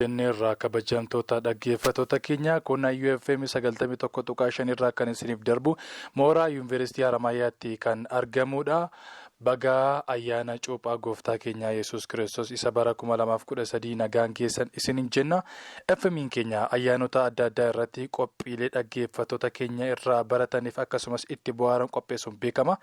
Irraa kabajamtoota dhaggeeffattoota keenya kun UFM 91.5 irraa kan isiniif darbu mooraa Yuunivarsiitii Haramaayaatti kan argamudha. Bagaa ayyaana cuuphaa gooftaa keenyaa Yesuus Kiristoos isa bara 2013 nagaan keessan isiniin jenna. FM'n keenya ayyaanota adda addaa irratti qophiilee dhaggeeffattoota keenya irraa barataniif akkasumas itti bohaaran qopheessuun beekama.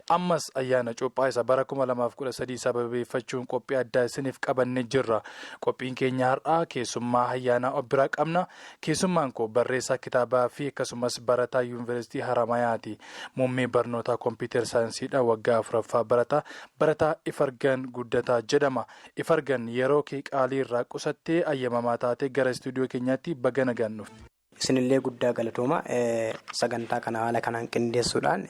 Ammas ayyaana cuuphaa isa bara 2013 sababeeffachuun qophii addaa isiniif qabannee jirra. Qophiin keenya har'aa keessummaa ayyaanaa of biraa qabna. Keessummaan koo barreessaa kitaabaa fi akkasumas barataa Yuunivarsiitii Haramayaati. Muummee barnootaa Kompiitar Saayinsiidha. Waggaa afuraffaa barataa. Barataa Ifargan Guddataa jedhama. Ifargan yeroo kee qaalii irraa qusattee ayyamamaa taatee gara istuudiyoo keenyaatti baga nagaan dhufte. Isinillee guddaa galatooma sagantaa kana haala kanaan qindeessuudhaan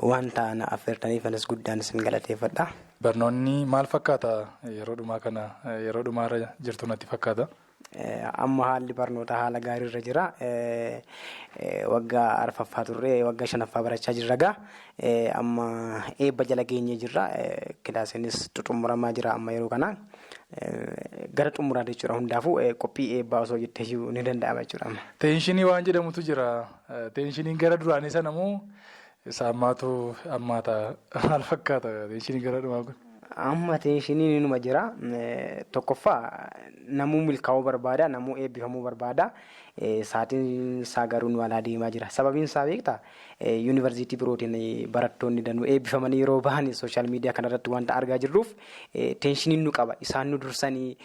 wanta na affeertaniif anis guddaan isin galateeffadha. Barnoonni maal fakkaata yeroo dhumaa kana yeroo dhumaarra jirtu natti fakkaata. Amma haalli barnootaa haala gaariirra jira. Waggaa arfaffaa turre waggaa shanaffaa barachaa jirra gaa. Amma eebba jala geenyee jirra. Kilaasiinis xumuramaa jira amma yeroo kana. Gara xumuraa jechuudha hundaafuu qophii eebbaa osoo jettee ni danda'ama jechuudha. Teenshinii waan jedhamutu jira. Teenshiniin gara duraanii sana moo isa ammaatu ammaata maal fakkaata teenshiniin gara dhumaa kun? Amma teenshiniin inuma jira. Tokkoffaa namuu milkaa'uu barbaada, namuu eebbifamuu barbaada. Saatiin isaa garuu nu alaa deemaa jira. Sababiin isaa beektaa yuunivarsiitii birootiin barattoonni danuu eebbifamanii yeroo bahan sooshaal miidiyaa kanarratti wanta argaa jirruuf teenshiniin nu qaba. Isaan nu dursanii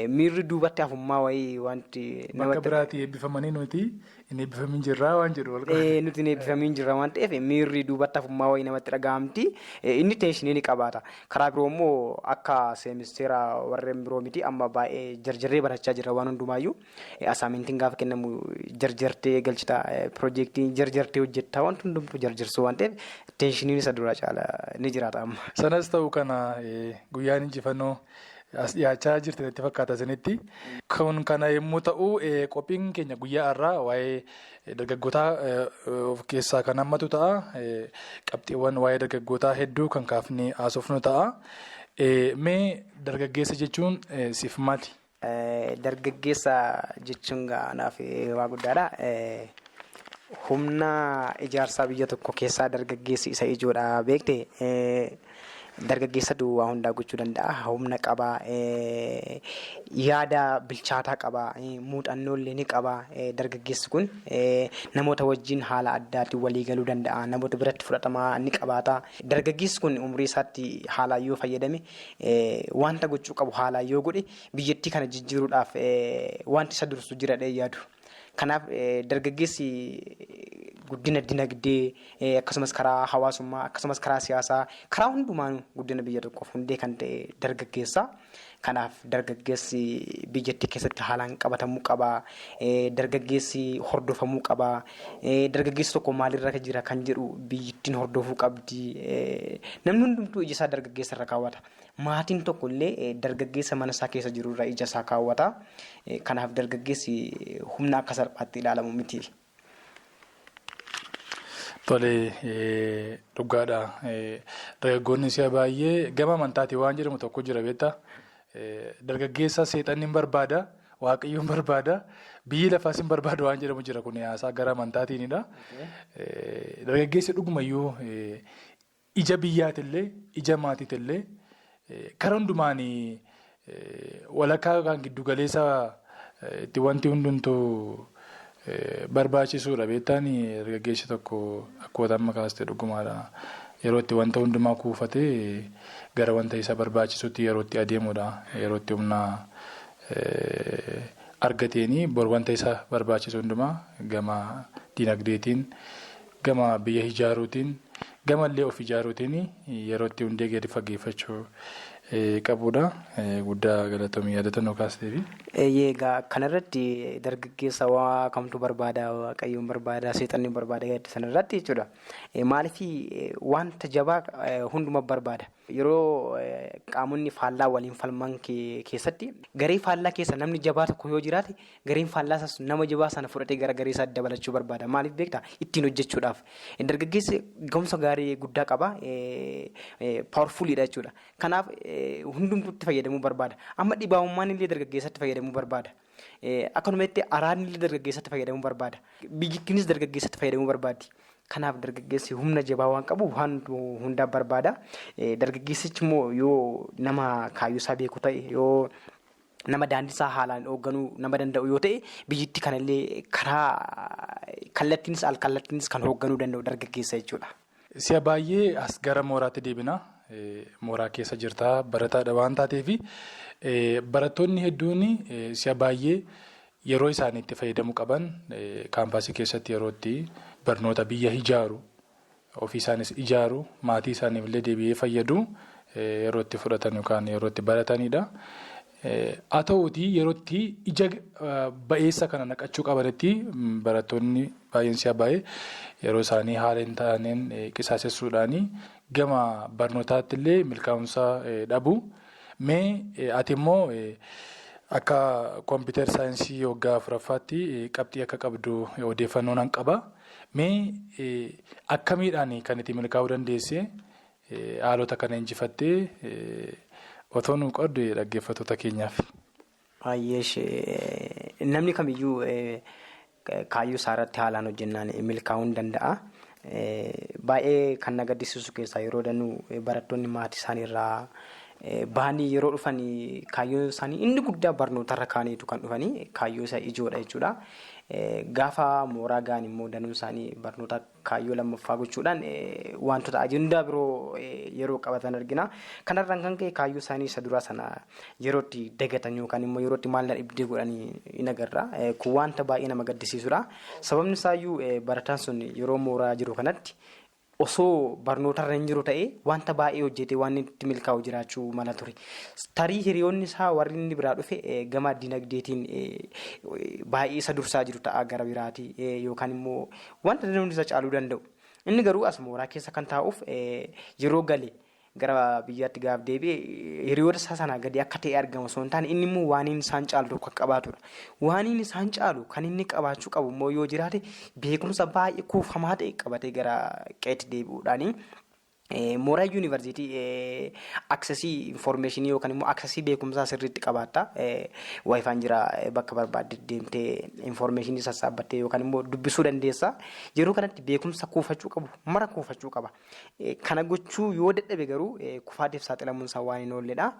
miirri duubatti hafummaa wayii wanti Bakka biraatii eebbifamanii nuti hin eebbifamin jirraa waan jedhu wal qabata. Nuti hin eebbifamin jirra waan ta'eef miirri duubatti hafummaa wayii namatti dhaga'amti. Inni teenshinii ni qabaata. Karaa biroo immoo akka seemisteera warreen biroo miti amma baay'ee jarjarree barachaa jirra waan hundumaayyuu. Asaamintiin gaafa kennamu jarjartee galchita. Piroojeektiin jarjartee hojjetta wanti hundumtuu jarjarsuu waan ta'eef teenshiniin isa dura caala ni jiraata amma. Sanas ta'u kana guyyaan injifannoo as dhiyaachaa jirti natti fakkaata isinitti. Kun kana yommuu ta'u qophiin keenya guyyaa har'aa waa'ee dargaggootaa of keessaa kan hammatu ta'a. Qabxiiwwan waa'ee dargaggootaa hedduu kan kaafnee haasofnu ta'a. Mee dargaggeessa jechuun siif maali? Dargaggeessa jechuun anaaf waa guddaadha. Humna ijaarsaa biyya tokko keessaa dargaggeessi isa ijoodha beekte. Dargaggeessatu waa hundaa gochuu danda'a. Humna qaba. Yaada bilchaataa qaba. Muuxannoo illee ni qaba. Dargaggeessi kun namoota wajjin haala addaatiin walii galuu danda'a. Namoota biratti fudhatama ni qabaata. Dargaggeessi kun umurii isaatti haalaan yoo fayyadame wanta gochuu qabu haalaan yoo godhe biyyattii kana jijjiiruudhaaf wanti isa dursu jira jedhee yaadu. Kanaaf dargaggeessi guddina dinagdee akkasumas karaa hawaasummaa akkasumas karaa siyaasaa karaa hundumaanuu guddina biyya tokkoof hundee kan ta'e dargaggeessa. Kanaaf dargaggeessi biyyattii keessatti haalaan qabatamuu qaba. Dargaggeessi hordofamuu qaba. Dargaggeessi tokko maalirra jira kan jedhu biyyattiin hordofuu qabdi. Namni hundumtuu ija isaa dargaggeessa irra kaawwata. Maatiin tokko illee dargaggeessa mana isaa keessa jiru irra ija isaa kaawwata. Kanaaf dargaggeessi humna akka salphaatti ilaalamu miti. Tole dhugaadha. Dargaggoonni si'a baay'ee gama amantaatiin waan jedhamu tokko jira beektaa. Dargaggeessa seexanni hin barbaada, waaqayyo hin barbaada, biyyi lafaas hin barbaada waan jedhamu jira kun haasaa gara amantaatiinidha. Dargaggeessi dhugumayyuu ija biyyaatillee ija maatiitillee karaa hundumaan walakkaa yookaan giddu galeessa itti wanti hundumtuu barbaachisuudha beektaan dargaggeessi tokko akkuma amma kaaste dhugumaadha. Yeroo itti wanta hundumaa kuufatee gara wanta isa barbaachisutti yeroo itti adeemudha. Yeroo itti humna argateeni bor wanta isa barbaachisu hundumaa gama dinagdeetiin gama biyya ijaaruutiin gama illee of ijaaruutiin yeroo itti hundee gadi fageeffachuu qabudha. Guddaa galatoomii yaadata kaasteefi. Egaa kanarratti dargaggeessa waa kamtu barbaada waaqayyoon barbaada seexanni barbaada yaadda sanarratti jechuudha. Maaliif wanta jabaa hunduma barbaada. Yeroo qaamonni faallaa waliin falman keessatti garee faallaa keessa namni jabaa tokko yoo jiraate, gareen faallaa nama jabaa sana fudhatee gara garee isaatti dabalachuu barbaada. Maaliif beektaa? Ittiin hojjechuudhaaf. Dargaggeessi gahumsa gaarii guddaa qaba. Powerfuliidha jechuudha. Kanaaf hundumtuu itti fayyadamuu barbaada. Amma dhibaa'ummaan illee dargaggeessatti fayyadamuu barbaada. Akkanumatti araadni illee dargaggeessatti fayyadamuu barbaada. Biyyattiinis dargaggeessatti fayyadamuu barbaaddi. Kanaaf dargaggeessi humna jabaa waan qabu waan hundaa barbaada. Dargaggeessichi immoo yoo nama kaayyoo isaa beeku ta'e, yoo nama daandii isaa haalaan hoogganuu nama danda'u yoo ta'e, biyyattii kanallee karaa kallattiinis al kallattiinis kan hoogganuu danda'u dargaggeessa jechuudha. Si'a baay'ee as gara mooraatti deebina. Mooraa keessa jirtaa, barataadha waan taateef, barattoonni hedduun si'a baay'ee yeroo isaan itti fayyadamuu qaban kaampaasii keessatti yeroo itti barnoota biyya ijaaru, ofii isaanis ijaaru, maatii isaaniif illee deebi'ee fayyadu yeroo itti fudhatan yookaan yeroo itti baratanidha. Haa ta'uutii, yeroo itti ija ba'eessa kana naqachuu qabanitti barattoonni baay'een si'a baay'ee yeroo isaanii haala hin taaneen qisaasessuudhaani gama barnootaatti illee milkaa'umsa dhabu. Mee ati immoo akka computer science waggaa afuraffaatti qabxii akka qabdu odeeffannoo nan qaba. Mee akkamiidhaan kan itti milkaa'uu dandeesse, haalota kana injifattee otoo nu qoodde dhaggeeffattoota keenyaaf? Baay'ee, namni kamiyyuu kaayyoo isaa irratti haalaan hojjennaan milkaa'uu ni danda'a. Baay'ee kan na gaddisiisu keessaa, yeroo danuu barattoonni maatii isaanii irraa bahanii yeroo dhufan, kaayyoon isaanii inni guddaa barnootarra kaaniitu kan dhufanii, kaayyoo isa ijoodha jechuudha. Gaafa mooraa ga'an immoo danuun isaanii barnoota kaayyoo lammaffaa gochuudhaan wantoota ajandaa biroo yeroo qabatan argina. Kanarraan kan ka'e kaayyoo isaanii isa duraa sana yeroo itti dagatan yookaan immoo yeroo itti maal na dhibdee godhanii in agarra. Kun wanta baay'ee nama gaddisiisudha. Sababni isaayyuu barataan sun yeroo mooraa jiru kanatti osoo barnootarra hin jiru ta'ee, wanta baay'ee hojjetee waan itti milkaa'u jiraachuu mala ture. Tarii hiriyoonni isaa warri inni biraa dhufe gama dinagdeetiin baay'ee isa dursaa jiru ta'a gara biraati, yookaan immoo wanta namni isa caaluu danda'u. Inni garuu as mooraa keessa kan taa'uuf, yeroo gale gara biyyaatti gaaf deebi'e hiriyoota isaa sanaa gadi akka ta'e argama osoo hin taane, inni immoo waan inni isaan caalu tokko akka qabaatudha. Waan inni isaan caalu kan inni qabaachuu qabu immoo yoo jiraate, beekumsa baay'ee kuufamaa ta'e qabatee gara qe'eetti deebi'uudhaani. Mooraa yuunivarsiitii access information yookaan immoo access beekumsaa sirriitti qabaatta. WiFiin jira, bakka barbaadde deemtee information sassaabbattee yookaan immoo dubbisuu dandeessa. Yeroo kanatti beekumsa kuufachuu qabu mara kuufachuu qaba. Kana gochuu yoo dadhabe garuu kufaatiif saaxilamuun isaa waan hin oolledha.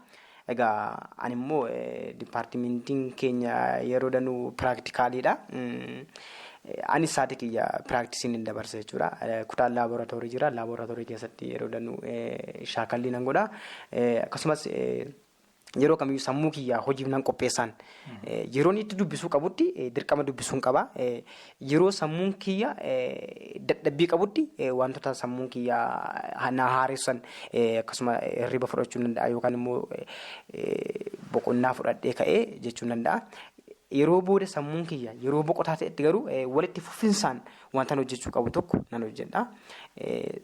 Egaa ani immoo dipaartimentiin keenya yeroo danuu practicaliidha. Anis sa'aatii kiyya practiceiin hin dabarsa jechuudha. Kutaan laaboraatoorii jira. Laaboraatoorii keessatti yeroo danuu shaakallii nan godha. Akkasumas yeroo kamiyyuu sammuu kiyya hojiif nan qopheessaan. Yeroon itti dubbisuu qabutti dirqama dubbisuun qaba. Yeroo sammuun kiyya dadhabbii qabutti wantoota sammuun kiyya na haaressan, akkasuma hirriba fudhachuu danda'a yookaan immoo boqonnaa fudhadhee ka'ee jechuu danda'a. Yeroo booda sammuun kiyya yeroo boqotaa ta'etti garuu walitti fufinsaan wanta hojjechuu qabu tokko nan hojjedha.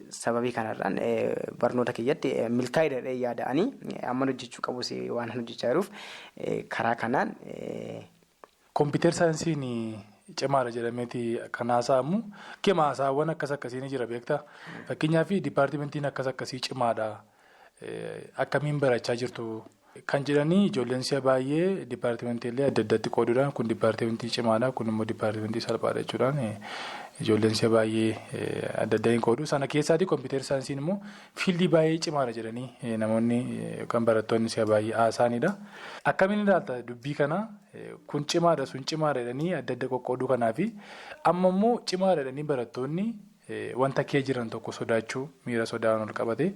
Sababii kanarraan barnoota kiyyatti milkaa'ee dhadhee yaada'anii amma hojjechuu qabus waan hojjechaa jiruuf karaa kanaan. Computer scienceiin cimaadha jedhameeti kan haasa'amu. Kema haasaawwan akkas akkasii ni jira, beektaa. Fakkeenyaaf, dipaartimentiin akkas akkasii cimaadha. Akkamiin barachaa jirtu kan jedhanii, ijoolleen si'a baay'ee dipaartimentiilee adda addaatti qooduudhaan, kun dipaartimentii cimaadha, kun immoo dipaartimentii salphaadha jechuudhaan ijoolleen si'a baay'ee adda adda hin qoodu. Sana keessaatii computer scienceiin immoo field baay'ee cimaadha jedhanii namoonni yookaan barattoonni si'a baay'ee haasa'anidha. Akkamiin ilaalta dubbii kana, kun cimaadha, sun cimaadha jedhanii adda adda qoqqooduu kanaafi amma immoo cimaadha jedhanii barattoonni wanta kee jiran tokko sodaachuu, miira sodaan ol qabate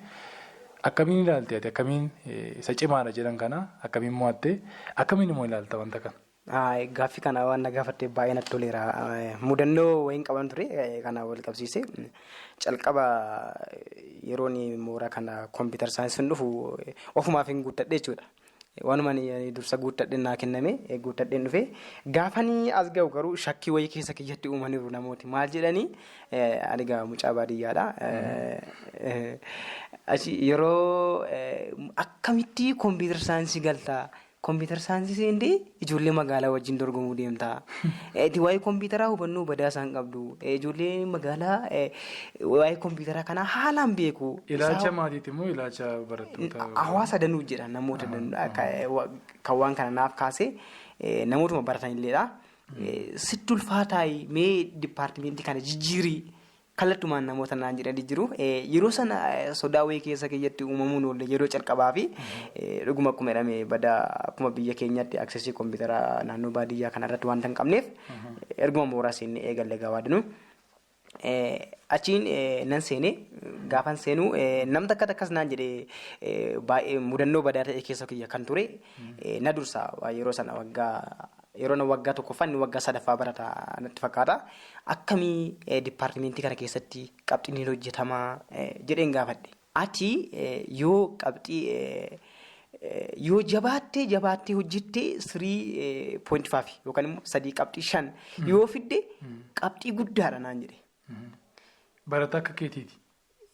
akkamiin ilaalte ati? Akkamiin isa cimaadha jedhan kana akkamiin mo'atte, akkamiin immoo ilaalta wanta kana? Gaaffii kana waan na gaafatte baay'ee natti toleera. Mudannoo wayiin qaban ture kana wal qabsiise. Calqaba yeroon mooraa kana computer scienceiin dhufu ofumaaf hin guuttadhe jechuudha. Waanuma dursa guuttadheen naa kenname guuttadheen dhufe. Gaafanii as ga'u garuu shakkii wayii keessa kiyyatti uumaniiru namooti. Maal jedhanii, ani egaa mucaa baadiyyaadha. Yeroo akkamitti computer science galtaa? Computer science seentee ijoollee magaalaa wajjin dorgomuu deemtaa. Waa'ee kompiitaraa hubannoo badaa isaan qabdu. Ijoollee magaalaa waa'ee kompiitaraa kanaa haalaan beeku. Ilaalcha maatiiti moo ilaalcha barattootaa? Hawaasa danuu jedha, namoota danuudha. Kan waan kana naaf kaase namootuma baratanilleedha. Sitti ulfaataayi, mee dipaartimentii kana jijjiirii, kallattumaan namoota naan jedhanii jiru. Yeroo sana sodaa wayii keessa kiyyatti uumamuun oolle. Yeroo calqabaa fi dhuguma akkuma jedhame badaa akkuma biyya keenyaatti access kompiitaraa naannoo baadiyyaa kanarratti wanta hin qabneef, erguma mooraa seennee eegalle gabaadinu. Achiin nan seenee, gaafan seenuu namni takka takkas naan jedhee, baay'ee mudannoo badaa ta'e keessa kiyya kan ture, na dursa yeroo sana waggaa, yeroo na waggaa tokkoffaa, inni waggaa sadaffaa barata natti fakkaata. Akkamii dipaartimentii kana keessatti qabxiin hin hojjetamaa jedheen gaafadhe. Ati yoo qabxii yoo jabaattee jabaattee hojjettee 3.5 yookaan immoo 3.5 yoo fidde qabxii guddaadha naan jedhe. Barataa akka keetiiti.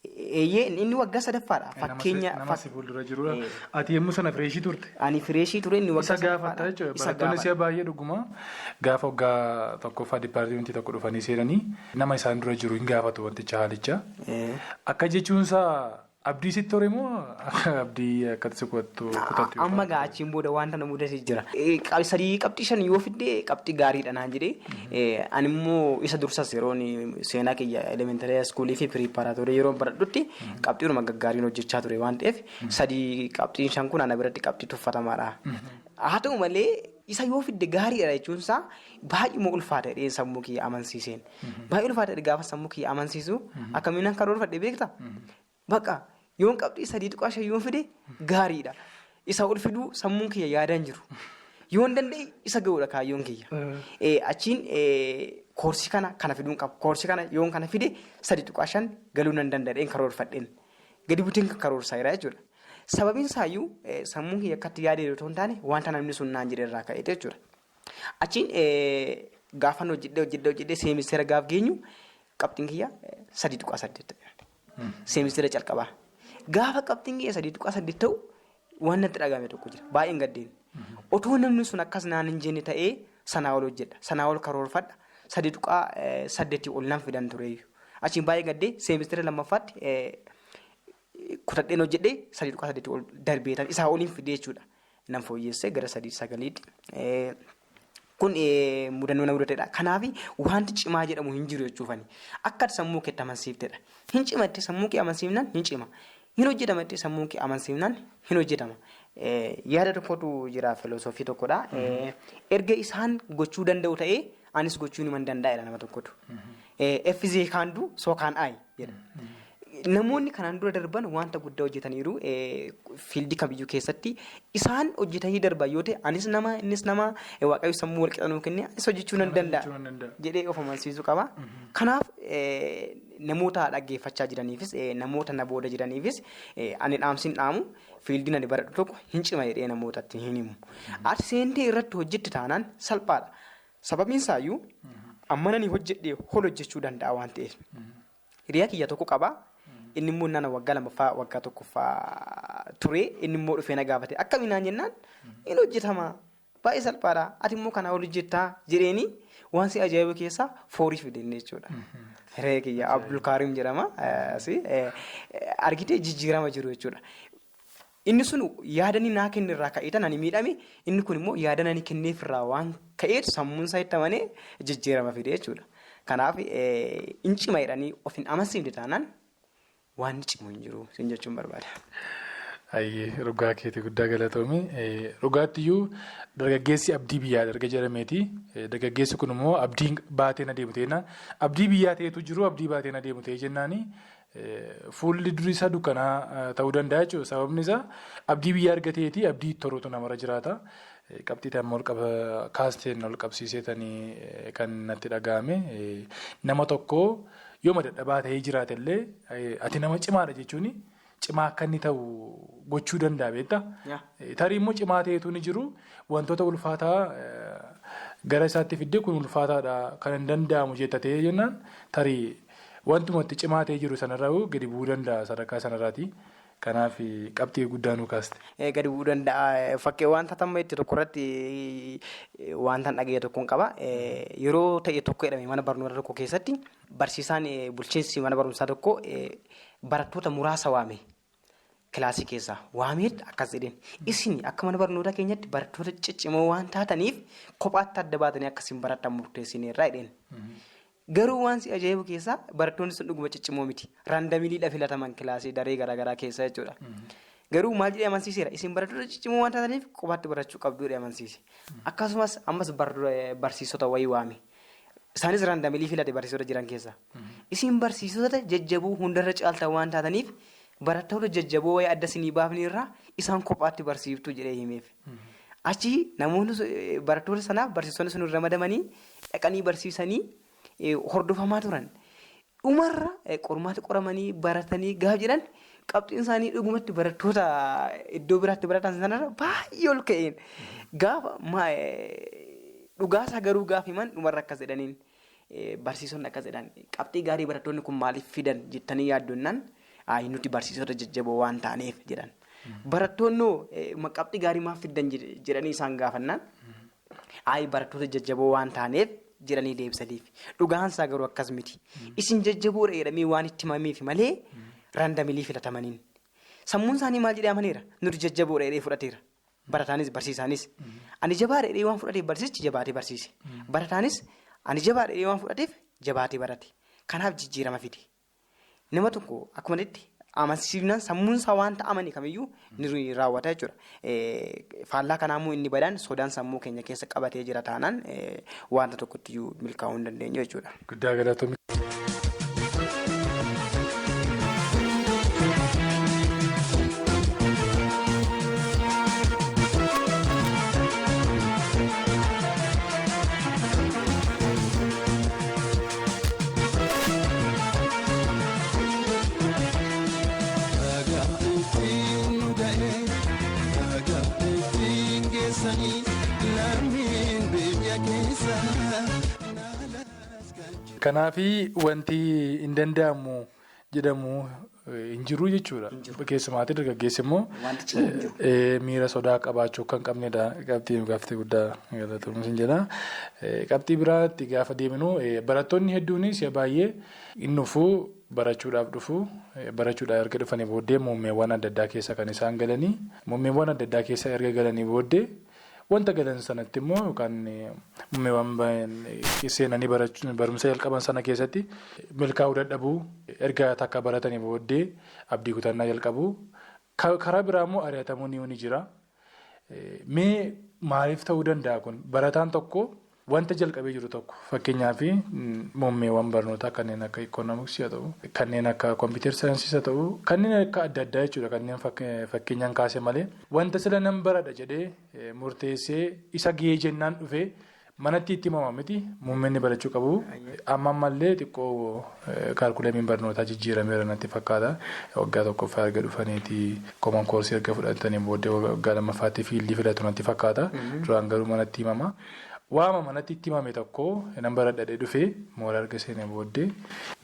Eeyyee, inni waggaa sadaffaadha. Fakkeenya. Nama si fuuldura jirudha. Ati yommuu sana fresh turte. Ani fresh ture, inni waggaa Isa gaafatta jechuudha. Barattoonni si'a baay'ee dhuguma gaafa waggaa tokkoffaa dipaartimentii tokko dhufanii seenanii nama isaan dura jiru hin gaafatu wanticha haalicha. Akka jechuunsaa abdii sitti hore moo abdii akkatti si kutattu? Amma gaa achiin booda wanta na mudatee jira. 3.5 yoo fidde qabxii gaariidha naan jedhee, ani immoo isa dursas yeroon seenaa kiyya elementary school fi preparatory yeroo baradhutti qabxiinuma gaggaariin hojjechaa ture waan ta'eef, 3.5 kun ana biratti qabxii tuffatamaadha. Haa ta'u malee, isa yoo fidde gaariidha jechuun isaa baay'ee ulfaata jedhee sammuu kiyya amansiiseen. Baay'ee ulfaata gaafa sammuu kiyya amansiisu, akkamiin akka karoorfadhe beektaa? Bakka yoon qabxii 3.5 yoon fide gaariidha. Isa ol fiduu sammuun kiyya yaadaan jiru. Yoon danda'e isa ga'uudha kaayyoon kiyya. Achiin koorsii kana kana fiduun qabu. Koorsii kana yoon kana fide 3.5 galuu nan danda'een karoorfadheen. Gadi buteen kan karoorsaa jira jechuudha. Sababiin isaayyuu sammuun kiyya akkatti yaadee otoo hin taane, wanta namni sun naan jedhe irraa ka'eeti jechuudha. Achiin gaafan hojjedhee hojjedhee hojjedhee seemistera gaaf geenyu qabxiin kiyya 3.8 ta'e. Seemistera calqabaa. Gaafa qabxiin kiyya 3.8 ta'u waan natti dhagahame tokko jira. Baay'een gaddeen. Otoo namni sun akkas naan hin jenne ta'ee sanaa ol hojjedha. Sanaa ol karoorfadha. 3.8 ol nan fidan tureeyyu. Achiin baay'ee gaddee, seemistera lammaffaatti kutadheen hojjedhee 3.8 ol darbeetan isaa oliin fidee jechuudha. Nan fooyyessee gara 3.9tti. Kun mudannoo na mudatedha. Kanaaf wanti cimaa jedhamu hin jiru jechuufani. Akka sammuu keetti amansiiftedha. Hin cimatte sammuu kee amansiifnaan hin cima. Hin hojjetamatte sammuu kee amansiifnaan hin hojjetama. Yaada tokkotu jira, filosoofii tokkodha. Erga isaan gochuu danda'u ta'ee anis gochuu ni danda'a nama tokkotu. "If they can do, so can I" jedha. Namoonni kanaan dura darban wanta guddaa hojjetaniiru field kamiyyuu keessatti. Isaan hojjetanii darban yoo ta'e, anis nama, innis nama, Waaqayyo sammuu wal qixa nuu kenne, anis hojjechuu nan danda'a jedhee of amansiisuu qaba. Kanaaf namoota dhaggeeffachaa jiraniifis, namoota na booda jiraniifis ani dhaamsin dhaamu, fieldiin ani baradhu tokko hin cima jedhee namootatti hin himu. Ati seentee irratti hojjette taanaan salphaadha. Sababiin isaayyuu amma nani hojjedhee ol hojjechuu danda'a waan ta'eef. Hiriyaa kiyya tokko qaba. Inni immoo nana waggaa lammaffaa, waggaa tokkoffaa ture. Inni immoo dhufee na gaafate. Akkamiin naan jennaan, hin hojjetama. Baay'ee salphaadha. Ati immoo kanaa ol hojjettaa jedheeni, waan si ajaa'ibu keessaa 4 fidenne jechuudha. Hiriyaa kiyya Abdulkaarim jedhama. Argitee jijjiirama jiru jechuudha. Inni sun yaada inni naa kenne irraa ka'eetan ani miidhame, inni kun immoo yaada ani kenneef irraa waan ka'eef sammuun isaa itti amanee jijjiirama fide jechuudha. Kanaaf hin cima jedhanii of hin amansiifne taanaan waan cimu hin jiru sin jechuun barbaada. Ayyee, dhugaa keetii, guddaa galatoomi. Dhugaattiyyuu dargaggeessi abdii biyyaa erga jedhameeti. Dargaggeessi kun immoo abdii baateen adeemu ta'e, abdii biyyaa ta'etu jiru, abdii baateen adeemu ta'e jennaani fuulli durii isaa dukkanaa ta'uu danda'a jechuudha. Sababni isaa abdii biyyaa argateeti abdii toruutu namarra jiraata. Qabxii ta'an ol qaba kaasteen ol qabsiiseetanii kan natti dhaga'ame, nama tokko yooma dadhabaa ta'ee jiraate illee ati nama cimaadha jechuuni. Cimaa akka inni ta'u gochuu danda'a beektaa? Tarii immoo cimaa ta'etu ni jiru wantoota ulfaataa gara isaatti fiddee kun ulfaataadha kan hin danda'amu jetta ta'ee jennaan tarii wantumatti cimaa ta'ee jiru sanarraa gadi bu'uu danda'a sadarkaa sanarraati. Kanaaf qabxii guddaa nu kaaste. Gadi bu'uu danda'a. Fakkii wanta tamma itti tokko irratti wanta dhaga'e tokkoon qaba. Yeroo ta'e tokko jedhame mana barnootaa tokko keessatti barsiisaan bulchiinsi mana barumsaa tokko barattoota muraasa waame. Kilaasii keessaa waameet akkas jedheen. Isin akka mana barnootaa keenyatti barattoota ciccimoo waan taataniif kophaatti adda baatanii akkasiin barattan murteessineerra jedheen. Garuu waan si ajaa'ibu keessaa barattoonni sun dhuguma ciccimoo miti. Randomlyidha filataman kilaasii daree garaagaraa keessa jechuudha. Garuu maal jedhee amansiiseera? Isin barattoota ciccimoo waan taataniif kophaatti barachuu qabdu jedhee amansiise. Akkasumas ammas barsiisota wayii waame. Isaanis randomly filate barsiisota jiran keessa. Isin barsiisota jajjaboo hundarra caaltan waan taataniif barattoota jajjaboo wayii adda isinii baafni irraa isaan kophaatti barsiiftu jedhee himeef. Achi namoonni barattoota sanaaf barsiisonni sun ramadamanii dhaqanii barsiisanii hordofamaa turan. Dhumarra qormaata qoramanii baratanii gaaf jedhan qabxiin isaanii dhugumatti barattoota iddoo biraatti baratan sanarra baay'ee ol ka'een gaafa dhugaasaa garuu gaaf himan dhumarra akkas jedhaniin barsiisonni akkas jedhan qabxii gaarii barattoonni kun maaliif fidan jettanii yaaddonnaan nuti barsiisota jajjaboo waan taaneef jedhan. Barattoonni qabxii gaarii maaf fiddan jedhanii isaan gaafannaan barattoota jajjaboo waan taaneef jedhanii deebisaniif. Dhugaansaa garuu akkas miti. Isin jajjaboodha jedhamee waan itti himameef malee randomly filatamaniin. Sammuun isaanii maal jedhee amaneera? Nuti jajjaboodha jedhee fudhateera. Barataanis barsiisaanis. Ani jabaadha jedhee waan fudhateef barsiisichi jabaatee barsiise. Barataanis ani jabaadha jedhee waan fudhateef jabaatee barate. Kanaaf jijjiirama fide. Nama tokko akkuma itti amansiifnaan sammuun isaa waan amane kamiyyuu ni raawwata jechuudha. Faallaa kanaammoo inni badaan sodaan sammuu keenya keessa qabatee jira taanaan wanta tokkotti milkaa'uu hin dandeenyu jechuudha. Guddaa galatoomii. Kanaafi wanti hin danda'amu jedhamu hin jiru jechuudha. Keessumaatti dargaggeessi immoo miira sodaa qabaachuu kan qabnedha. Qabxii gaaffii guddaa galatoomuu jedha. Qabxii biraatti gaafa deemnu barattoonni hedduunis baay'ee hin dhufuu barachuudhaaf dhufu barachuudhaaf erga dhufanii booddee muummeewwan adda addaa keessa kan isaan galanii muummeewwan adda addaa keessa erga galanii booddee. Wanta galan sanatti immoo yookaan muummeewwan seenanii barumsa jalqaban sana keessatti milkaa'uu dadhabuu erga takka baratanii booddee abdii kutannaa jalqabu. Karaa biraa immoo ari'atamuun ni jira. Mee maaliif ta'uu danda'a kun? Barataan tokko wanta jalqabee jiru tokko fakkeenyaaf muummeewwan barnootaa kanneen akka ikoonomiksii haa ta'u, kanneen akka kompiitar saayinsii haa ta'u, kanneen akka adda addaa jechuudha kanneen fakkeenyaan kaase malee wanta sila nan baradha jedhee murteessee isa gahee jennaan dhufee manatti itti himama miti muummeen barachuu qabu. Amma ammallee xiqqoo kaalkuleemiin barnootaa jijjiirameera natti fakkaata. Waggaa tokkoffaa erga dhufaniiti common course erga fudhatanii booddee waggaa lammaffaatti field filatu natti fakkaata. Duraan garuu manatti himama. Waama manatti itti himame tokko nan baradhadhee dhufee mooraa erga seenee booddee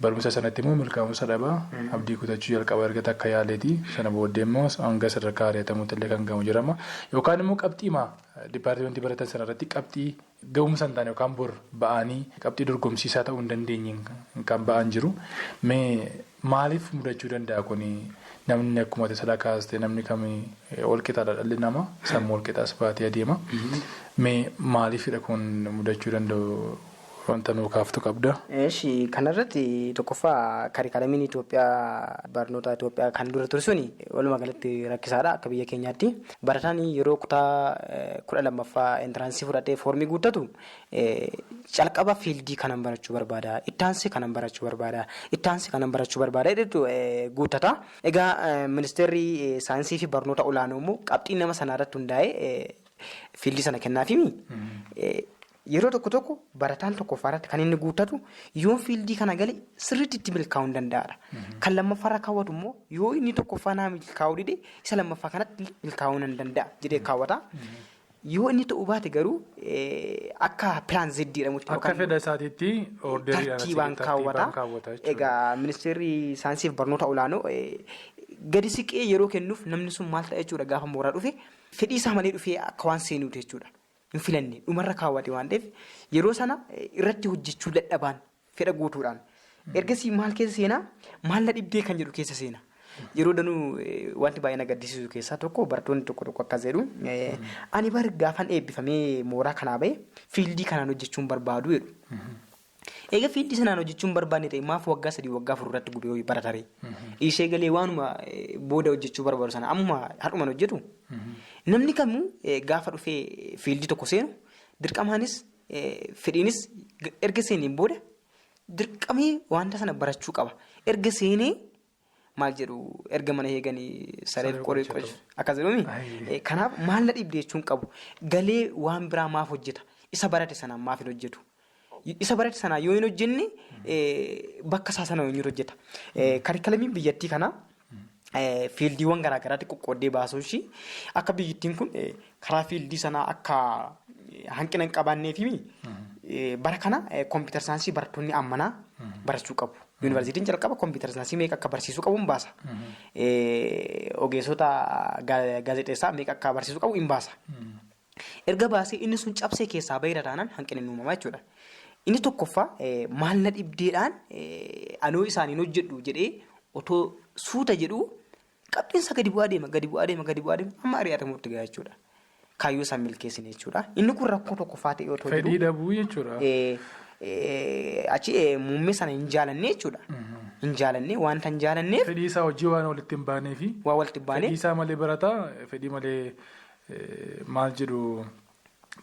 barumsa sanatti immoo milkaa'umsa dhabaa abdii kutachuu jalqaba erga takka yaaleeti sana booddee immoo hanga sadarkaa ari'atamuutti illee kan gamu jirama yookaan immoo qabxiimaa dipaartimentii baratan sanarratti qabxii ga'umsa hin taane yookaan bor ba'anii qabxii dorgomsiisaa ta'uu hin dandeenye kan ba'an jiru. Mee maaliif mudachuu danda'a kuni namni akkuma tasaa kaaste namni kamii walqixaadha dhalli namaa sammuu walqixaas baatee adeema. Mee maaliifidha kun mudachuu danda'u wanta nuu kaaftu qabda? Eeshi kanarratti tokkoffaa karikaalamiin Itoophiyaa barnoota Itoophiyaa kan dura ture suni walumaa galatti rakkisaadha akka biyya keenyaatti. Barataan yeroo kutaa 12ffaa entrance fudhatee foormii guuttatu calqaba field kanan barachuu barbaada, ittaansii kanan barachuu barbaada, ittaansii kanan barachuu barbaada jedhetu guuttata. Egaa ministeerri saayinsii fi barnoota olaanoo immoo qabxii nama sanaa irratti hundaa'ee field sana kennaafimi. Yeroo tokko tokko barataan tokkoffaa irratti kan inni guuttatu yoo fiildii kana gale sirriitti itti milkaa'uu hin danda'aadha. Kan lammaffaarra kaawwatu immoo yoo inni tokkoffaa naa milkaa'uu dide isa lammaffaa kanatti milkaa'uu nan danda'a jedhee kaawwata. Yoo inni ta'uu baate garuu akka plan Z jedhamutti Akka fedha isaatiitti orderiidhaan tartiibaan kaawwata. Egaa ministeerri saayinsii fi barnoota olaanoo gadi siqee yeroo kennuuf namni sun maal ta'a jechuudha gaafa mooraa dhufe fedhii isaa malee dhufee akka waan seenuuti jechuudha. Hin filanne dhumarra kaawwate waan ta'eef yeroo sana irratti hojjechuu dadhabaan fedha guutuudhaan. Ergasii maal keessa seenaa maal na dhibdee kan jedhu keessa seena. Yeroo danuu wanti baay'ee na gaddisiisu keessaa tokko barattoonni tokko tokko akkas jedhu ani bar gaafan eebbifamee mooraa kanaa bahe fiildii kanaan hojjechuun barbaadu jedhu. Egaa fiildii sanaan hojjechuun barbaanne ta'e maaf waggaa 3 waggaa 4 irratti gubee baratare? Ishee galee waanuma booda hojjechuu barbaadu sana ammuma har'umaan hojjetu. Namni kamuu gaafa dhufee fiildii tokko seenu dirqamaanis fedhiinis erga seeneen booda dirqamee wanta sana barachuu qaba. Erga seenee maal jedhu erga mana eeganii saree qoree qochu akkas jedhumi. Kanaaf maal na dhibde jechuun qabu. Galee waan biraa maaf hojjeta? Isa barate sanaan maaf hin hojjetu? Isa barate sanaa yoo hin hojjenne bakka isaa sana eenyutu hojjeta? Karikkalamiin biyyattii kanaa fiildiiwwan garaa garaatti qoqqooddee baasuu ishii akka biyyattiin kun karaa fiildii sanaa akka hanqina hin qabaannee fi bara kana kompiitar saayinsii barattoonni ammanaa barachuu qabu. Yuunivarsiitiin jalqaba kompiitar saayinsii meeqa akka barsiisuu qabu hin baasa. Ogeessota gaazexeessaa meeqa akka barsiisuu qabu hin baasa. Erga baasee inni sun cabsee keessaa baheera taanaan hanqinni uumamaa jechuudha. Inni tokkoffaa maal na dhibdeedhaan anoo isaaniin hojjedhu jedhee otoo suuta jedhu qabxiinsa gadi bu'aa deema gadi bu'aa deema gadi bu'aa deema amma ari'atamuutti gaha jechuudha. Kaayyoo isaan milkeessine jechuudha. Inni kun rakkoo tokkoffaa ta'e otoo jiru. Fedhii dhabuu jechuudha. Achi muummee sana hin jaalanne jechuudha. Hin jaalanne wanta hin jaalanneef. Fedhii isaa hojii waan walitti hin baanee fi. Waan walitti hin baanee. Fedhii isaa malee barataa fedhii malee maal jedhu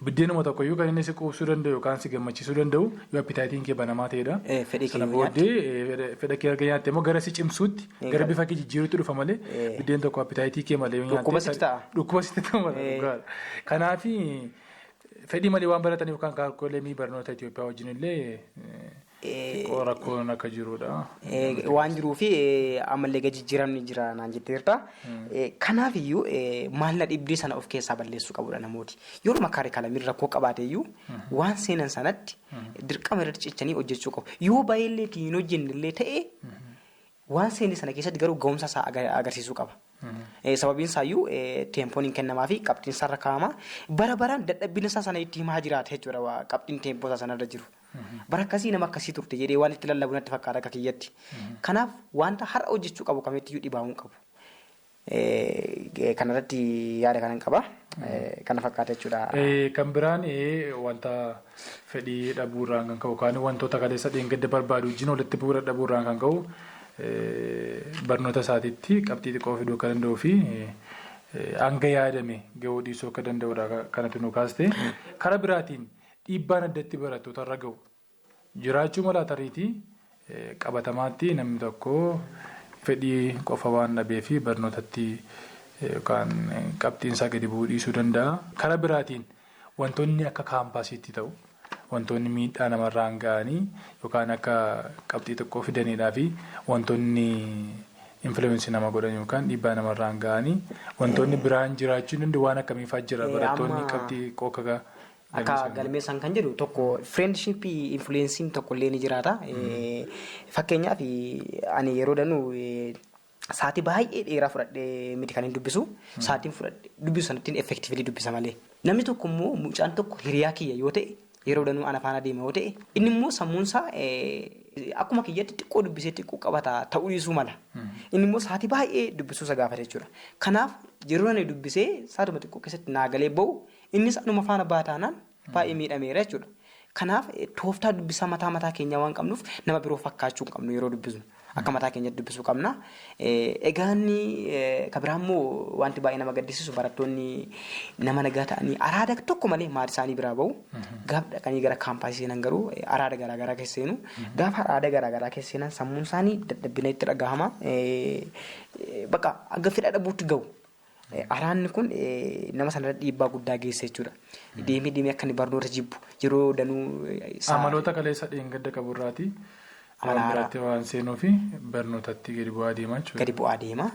biddeenuma tokkoyyuu kan inni si quubsuu danda'u yookaan si gammachiisuu danda'u yoo appitaayitiin kee banamaa ta'edha. Fedhii Sana booddee fedha kee erga nyaatte immoo gara si cimsuutti gara bifa kee jijjiiruutti dhufa malee biddeen tokko appitaayitii kee malee yoo nyaatte. Dhukkuba sitti ta'a. Dhukkuba sitti ta'a mala dhugaadha. Kanaafi fedhii malee waan barataniif yookaan kaalkuleemii barnoota Itoophiyaa wajjin illee xiqqoo rakkoon akka jirudha. Waan jiruufi ammallee gadi jijjiiramni jira naan jetteerta. Kanaaf iyyuu maal na dhibdee sana of keessaa balleessuu qabudha namooti. Yeruma kaarikalamiin rakkoo qabaate iyyuu waan seenan sanatti dirqama irratti cichanii hojjechuu qabu. Yoo baay'eellee hin hojjennellee ta'e waan seene sana keessatti garuu ga'umsa isaa agarsiisuu qaba. Sababiin isaayyuu teempoon hin kennamaa fi qabxiin isaarra kaa'ama. Bara baraan dadhabbina isaa sana itti himaa jiraata jechuudha qabxiin teempoo isaa sanarra jiru. Bara akkasii nama akkasii turte jedhee waan itti lallabu natti fakkaata akka kiyyatti. Kanaaf wanta har'a hojjechuu qabu kamittiyyuu dhibaamuu qabu. Kanarratti yaada kanan qaba. Kana fakkaata jechuudha. Kan biraan wanta fedhii dhabuurraan kan ka'u yookaan wantoota kaleessa dheengadda barbaadu wajjin walitti bu'uu dadhabuurraan kan ka'u barnoota isaatiitti qabxii xiqqoo fiduu akka danda'uu fi hanga yaadame gahuu dhiisuu akka danda'udha kanatu nu kaaste. Karaa biraatiin dhiibbaan addatti barattoota irra gahu jiraachuu mala tariitii qabatamaatti namni tokko fedhii qofa waan dhabee fi barnootatti yookaan qabxiin isaa gadi bu'uu dhiisuu danda'a. Karaa biraatiin wantoonni akka kaampaasiitti ta'u wantoonni miidhaa namarraan ga'anii yookaan akka qabxii xiqqoo fidaniidhaa fi wantoonni influensii nama godhan yookaan dhiibbaa namarraan ga'anii wantoonni biraan jiraachuu danda'u waan akkamiifaa jira barattoonni qabxii xiqqoo akka Akka galmeessan kan jedhu tokko friendship influensiin tokko illee ni jiraata. Fakkeenyaaf ani yeroo danuu sa'aatii baay'ee dheeraa fudhadhee miti kan hin dubbisu. Sa'aatiin fudhadhee dubbisu sanattiin effectively dubbisa malee. Namni tokko immoo mucaan tokko hiriyaa kiyya yoo ta'e yeroo danuu ana faana deema yoo ta'e inni immoo sammuun isaa akkuma kiyyatti xiqqoo dubbisee xiqqoo qabata ta'uu dhiisuu mala. Inni immoo sa'aatii baay'ee dubbisuu isa gaafata jechuudha. Kanaaf yeroo ani dubbisee sa'aatuma xiqqoo keessatti naa galee ba'u innis anuma faana baataanaan baay'ee miidhameera jechuudha. Kanaaf tooftaa dubbisaa mataa mataa keenyaa waan qabnuuf nama biroo fakkaachuu hin qabnu yeroo dubbisnu. Akka mataa keenyatti dubbisuu qabna. Egaa inni kan biraa immoo wanti baay'ee nama gaddisiisu barattoonni nama nagaa ta'anii araada tokko malee maatii isaanii biraa bahu. Gaafa dhaqanii gara kaampaasii seenan garuu araada garaa garaa keessa seenu. Gaafa araada garaa garaa keessa seenan sammuun isaanii dadhabbina itti dhagahama. Bakka hanga fedha dhabuutti gahu. Araanni kun nama sanarra dhiibbaa guddaa geessa jechuudha. Deemee deemee akka inni barnoota jibbu yeroo danuu. Amaloota kaleessa dheengadda qaburraati. Waan biraatti waan seenuu fi barnootatti gadi bu'aa deema jechuudha. Gadi bu'aa deema.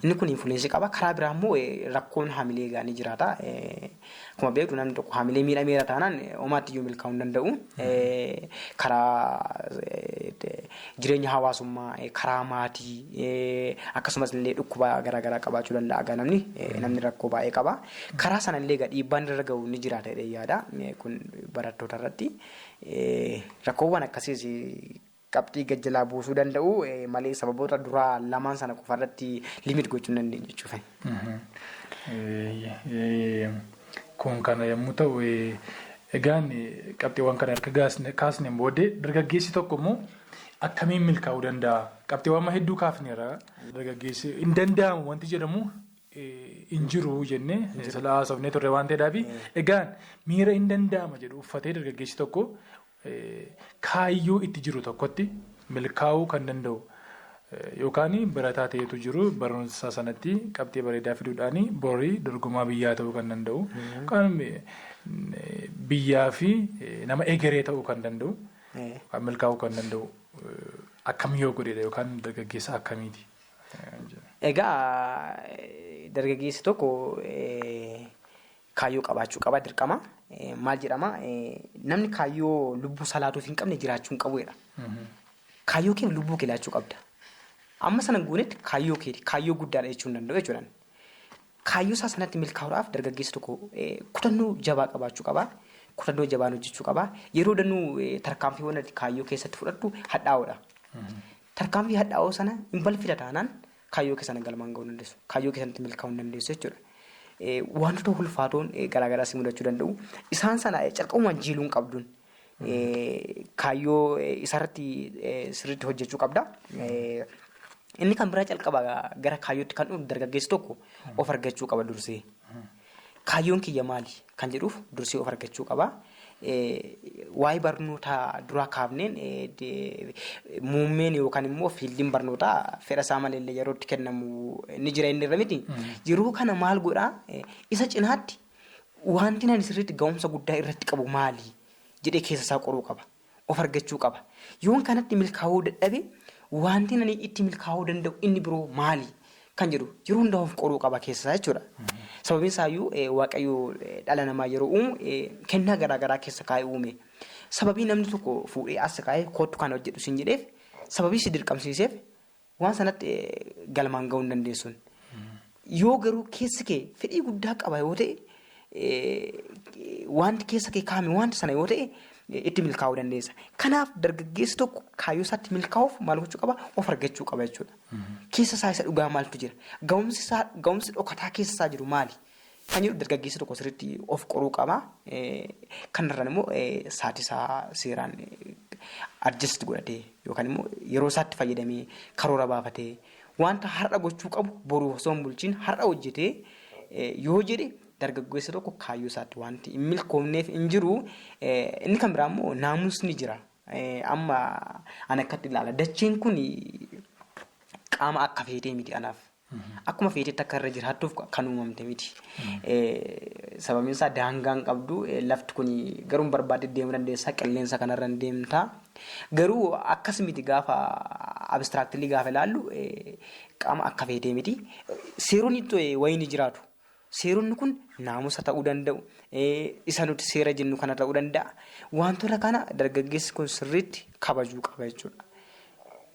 Inni kun influence qaba. Karaa biraa immoo rakkoon haamilee egaa ni jiraata. Akkuma beektu namni tokko haamilee miidhameera taanaan homaatti iyyuu milkaa'uu hin danda'u. Karaa jireenya hawaasummaa, karaa maatii akkasumas illee dhukkuba garaagaraa qabaachuu danda'a egaa namni namni rakkoo baay'ee qaba. Karaa sana illee egaa dhiibbaan irra gahu ni jiraata jedhee yaada. Kun barattoota irratti rakkoowwan akkasiis qabxii gajjalaa buusuu danda'u malee sababoota duraa lamaan sana qofa irratti limit gochuu hin dandeenyu jechuudha. Kun kana yommuu ta'u, egaan qabxiiwwan kana erga kaasneen booddee dargaggeessi tokko immoo akkamiin milkaa'uu danda'a? Qabxiiwwan hedduu kaafneera. Dargaggeessi hin danda'amu wanti jedhamu hin jiru jennee silaa haasofnee turre waan ta'eedhaaf, egaan miira hin danda'ama jedhu uffatee dargaggeessi tokko kaayyoo itti jiru tokkotti milkaa'uu kan danda'u, yookaan barataa ta'etu jiru barnoota isaa sanatti qabxii bareedaa fiduudhaan borii dorgomaa biyyaa ta'uu kan danda'u, yookaan biyyaa fi nama egeree ta'uu kan danda'u, yookaan milkaa'uu kan danda'u akkam yoo godhedha yookaan dargaggeessa akkamiiti? Egaa dargaggeessi tokko kaayyoo qabaachuu qaba dirqama. Maal jedhama, namni kaayyoo lubbuu salaatuuf hin qabne jiraachuu hin qabu jedha. Kaayyoo keef lubbuu kee laachuu qabda. Amma sana guunetti kaayyoo keeti kaayyoo guddaadha jechuu hin danda'u jechuudha. Kaayyoo isaa sanatti milkaa'uudhaaf dargaggeessi tokko kutannoo jabaa qabaachuu qaba. Kutannoo jabaan hojjechuu qaba. Yeroo danuu tarkaanfiiwwan ati kaayyoo keessatti fudhattu hadhaa'oodha. Tarkaanfii hadhaa'oo sana hin balfita taanaan kaayyoo kee sana galmaan ga'uu hin dandeessu. Kaayyoo kee sanatti milkaa'uu hin dandeessu jechuudha. Wantoota ulfaatoon garaagaraa si mudachuu danda'u. Isaan sana calqabumaan jiiluu hin qabduun. Kaayyoo isarratti sirriitti hojjechuu qabda. Inni kan biraa calqaba gara kaayyootti kan dhufu dargaggeessi tokko of argachuu qaba dursee. Kaayyoon kiyya maali kan jedhuuf dursee of argachuu qaba. Waa'ee barnoota duraa kaafneen, muummeen yookaan immoo fieldiin barnootaa fedha isaa malee illee yeroo itti kennamu ni jira inni irra miti. Yeroo kana maal godhaa, isa cinaatti wanti nani sirriitti ga'umsa guddaa irratti qabu maali jedhee keessa isaa qoruu qaba. Of argachuu qaba. Yoon kanatti milkaa'uu dadhabe, wanti nani itti milkaa'uu danda'u inni biroo maali kan jedhu yeroo hundaa of qoruu qaba keessa isaa jechuudha. Sababiin isaayyuu Waaqayyo dhala namaa yeroo uumu kennaa garaagaraa keessa kaa'ee uume. Sababii namni tokko fuudhee as kaa'ee kootu kana hojjedhu siin jedheef, sababii si dirqamsiiseef waan sanatti galmaan ga'uu hin dandeessuun. Yoo garuu keessi kee fedhii guddaa qaba yoo ta'e, wanti keessa kee kaa'ame wanti sana yoo ta'e, itti milkaa'uu dandeessa. Kanaaf dargaggeessi tokko kaayyoo isaatti milkaa'uuf maal gochuu qaba? Of argachuu qaba jechuudha. Keessa isaa isa dhugaa maaltu jira? Ga'umsi isaa, ga'umsi dhokataa keessa isaa jiru maali? Kan jedhu dargaggeessi tokko sirriitti of qoruu qaba. Kanarraan immoo sa'aatii isaa seeraan adjust godhatee yookaan immoo yeroo isaatti fayyadamee karoora baafatee wanta har'a gochuu qabu boru osoo hin bulchiin har'a hojjetee yoo jedhe, dargaggeessi tokko kaayyoo isaatti wanti hin milkoomneef hin jiru. Inni kan biraa immoo naamusni jira. Amma ani akkatti ilaala. Dacheen kun qaama akka feetee miti anaaf. Akkuma feetetti akka irra jiraattuuf kan uumamte miti. Sababiin isaa daangaa hin qabdu. Lafti kun garuu barbaadde deemuu dandeessa. Qilleensa kanarra hin deemta. Garuu akkas miti, gaafa abstractly gaafa ilaallu qaama akka feetee miti. Seeronni wayii ni jiraatu. Seeronni kun naamusa ta'uu danda'u. Isa nuti seera jennu kana ta'uu danda'a. Wantoota kana dargaggeessi kun sirriitti kabajuu qaba jechuudha.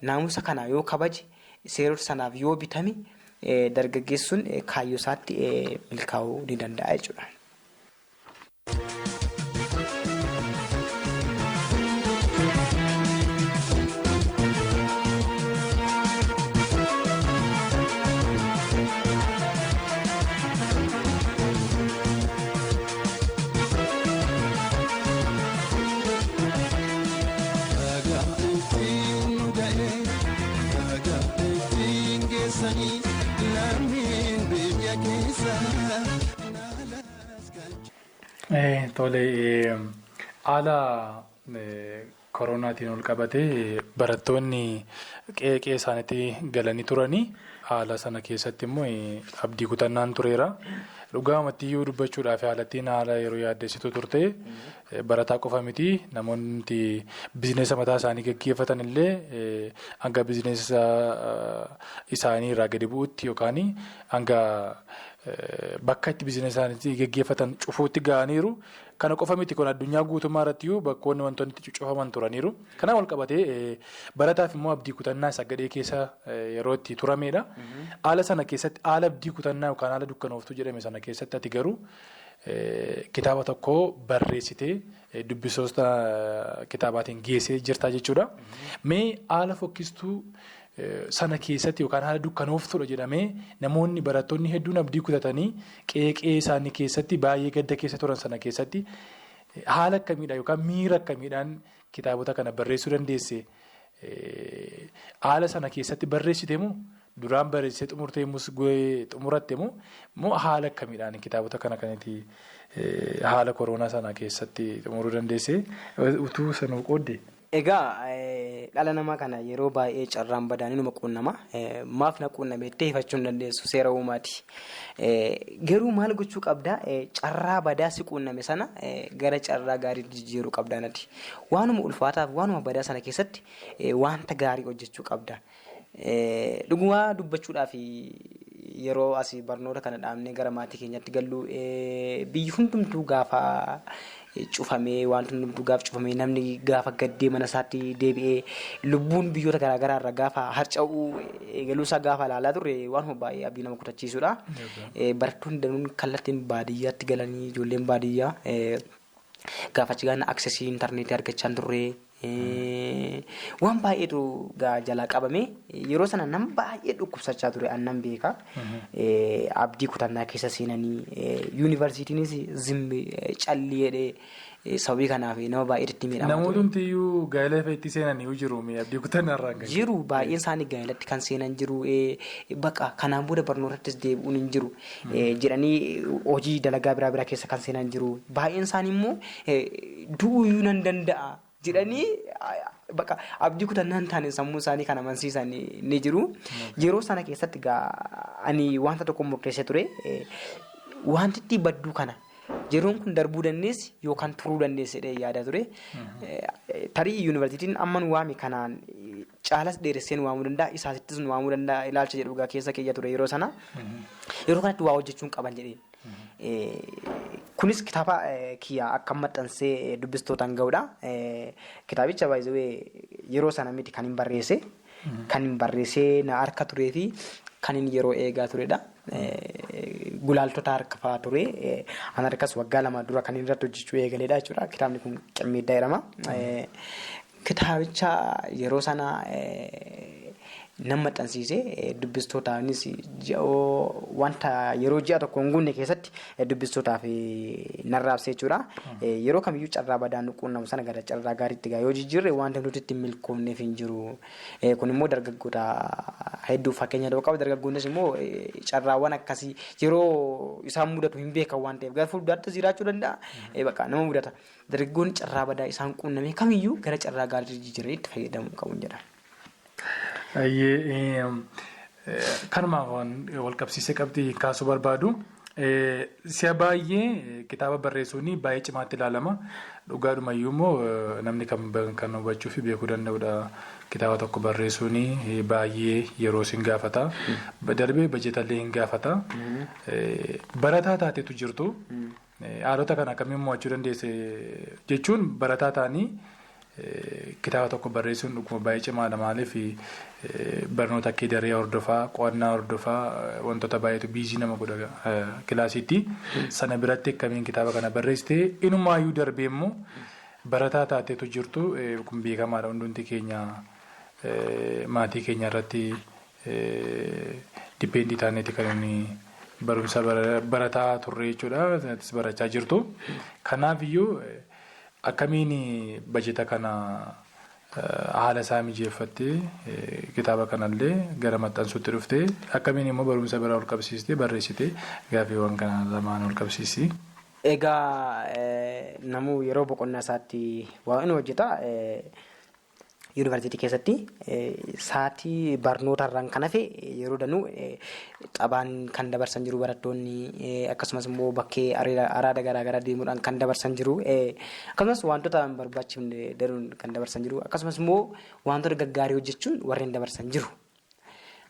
Naamusa kana yoo kabaje, seerota sanaaf yoo bitame, dargaggeessi sun kaayyoo isaatti milkaa'uu ni danda'a jechuudha. Tole, haala koronaatiin ol qabatee barattoonni qe'ee qe'ee isaaniitti galanii turanii Haala sana keessatti immoo abdii kutannaan tureera. Dhugaamatti iyyuu dubbachuudhaaf haalattiin haala yeroo yaaddessitu turte barataa qofa miti namoonni biizinesa mataa isaanii gaggeeffatan illee hanga biizinesa isaanii irraa gadi bu'utti yookaan hanga bakka itti biizinesa isaanii gaggeeffatan cufuutti ga'aniiru. Kana qofa miti kun addunyaa guutummaa irratti iyyuu bakkoonni wantoonni itti cufaman turaniiru. Kanaan wal qabatee barataaf immoo abdii kutannaa isa gadhee keessa yeroo itti turamedha. Haala sana keessatti haala abdii kutannaa yookaan haala dukkanooftuu jedhame sana keessatti ati garuu kitaaba tokko barreessitee dubbisoota kitaabaatiin geessee jirta jechuudha. Mee haala fokkistuu sana keessatti yookaan haala dukkanooftuudha jedhamee namoonni barattoonni hedduun abdii kutatanii qeeqee isaanii keessatti baay'ee gadda keessa turan sana keessatti haala akkamiidhaan yookaan miira akkamiidhaan kitaabota kana barreessuu dandeesse? Haala sana keessatti barreessite moo duraan barreessitee xumuratte moo haala akkamiidhaan kitaabota kana kanatti haala koronaa sana keessatti xumuruu dandeesse utuu sanuu qoodde? Egaa dhala namaa kana yeroo baay'ee carraan badaan inuma quunnama. Maaf na quunname jettee hifachuu hin dandeessu seera uumaati. Garuu maal gochuu qabdaa? Carraa badaa si quunname sana gara carraa gaariitti jijjiiruu qabdaa nati. Waanuma ulfaataaf waanuma badaa sana keessatti wanta gaarii hojjechuu qabda. Dhugumaa dubbachuudhaaf yeroo asii barnoota kana dhaabnee gara maatii keenyatti gallu biyyi hundumtuu gaafa cufamee wanti hundumtuu gaafa cufamee namni gaafa gaddee mana isaatti deebi'ee lubbuun biyyoota garaagaraa irra gaafa harca'uu eegaluusaa gaafa ilaalaa turre waanuma baay'ee abdii nama kutachiisudha. Barattoonni danuun kallattiin baadiyyaatti galanii ijoolleen baadiyyaa gaafa achi gaana aksesii intarneetii argachaa hin turre. Waan baay'eetu jalaa qabame yeroo sana nama baay'ee dhukkubsachaa ture annan beeka. Abdii kutannaa keessa seenanii yuunivarsiitiinis zimmi calli jedhee sababii kanaaf nama baay'eetti miidhamaa ture. Namootni iyyuu gaa'ela itti seenanii jiru abdii kutannaa irraa kan jiru baay'een isaanii gaa'elatti kan seenan jiru baqa kanaan booda barnootattis deebi'uun hin jiru jedhanii hojii dalagaa biraa biraa keessa kan seenan jiru baay'een isaanii immoo du'uyyuu nan danda'a. Jedhanii bakka abdii kutannaa hin taane sammuu isaanii kan amansiisan ni jiru. Yeroo sana keessatti ani wanta tokko murteessee ture. Wanti itti badduu kana yeroon kun darbuu dandeessi yookaan turuu dandeessi jedhee yaada ture. Tarii yuunivarsiitiin amma nu waame kanaan caalas dheeressee nu waamuu danda'a isaasittis nu waamuu danda'a ilaalcha jedhu keessa keeyya ture yeroo sana. Yeroo kanatti waa hojjechuun qaban jedheen. Kunis kitaaba kiyya akka maxxansee dubbistootaan ga'uudha. Kitaabicha baay'ee yeroo sana miti kan hin barreesse. Kan hin barreessee na harka turee fi kan hin yeroo eegaa turedha. Gulaaltota harka fa'aa ture. An harkas waggaa 2 dura kan irratti hojjechuu eegaledha jechuudha. Kitaabni kun Qimmiiddaa jedhama. Kitaabicha yeroo sana nama maxxansiise dubbistootaanis wanta yeroo ji'a tokko hin guunne keessatti dubbistootaaf narraabse jechuudha. Yeroo kamiyyuu carraa badaan nu quunnamu sana gara carraa gaariitti yoo jijjiirre wanta nuti ittiin milkoomneef hin jiru. Kun immoo dargaggoota hedduu fakkeenya ta'uu qaba. Dargaggoonnis immoo carraawwan akkasii yeroo isaan mudatu hin beekan waan ta'eef gara fuulduraattis jiraachuu danda'a. Bakka nama mudata. Dargaggoonni carraa badaa isaan quunname kamiyyuu gara carraa gaariitti jijjiiranii itti fayyadamuu qabu jedha. Kanuma wal qabsiisee qabxii kaasuu barbaadu. Si'a baay'ee kitaaba barreessuun baay'ee cimaatti ilaalama. Dhugaadhumayyuu immoo namni kan hubachuu fi beekuu danda'udha. Kitaaba tokko barreessuun baay'ee yeroo sin gaafata. Darbee bajetallee hin gaafata. Barataa taatetu jirtu. Haalota kana akkamiin mo'achuu dandeesse jechuun barataa ta'anii kitaaba tokko barreessuun dhuguma baay'ee cimaadha. Maaliif barnoota akka daree hordofaa, qo'annaa hordofaa wantoota baay'eetu biizii nama godha kilaasiitti. Sana biratti akkamiin kitaaba kana barreessite inumaayyuu darbee immoo barataa taateetu jirtu kun beekamaadha. Hundumti keenya maatii keenya irratti dipeendii taaneeti kan inni barumsa barataa turre jechuudha. Barachaa jirtu. Kanaafiyyuu akkamiin bajeta kana haala isaa mijeeffattee kitaaba kanallee gara maxxansuutti dhuftee akkamiin immoo barumsa biraa ol qabsiistee barreessitee gaaffiiwwan kana lamaan ol qabsiisi. Egaa namuu yeroo boqonnaa isaatti waa inni hojjeta. Yuunivarsiitii keessatti sa'aatii barnootarraan kan hafe yeroo danuu taphaan kan dabarsan jiru barattoonni, akkasumas immoo bakkee araada garaagaraa deemuudhaan kan dabarsan jiru, akkasumas wantoota hin barbaachifne danuun kan dabarsan jiru, akkasumas immoo wantoota gaggaarii hojjechuun warreen dabarsan jiru.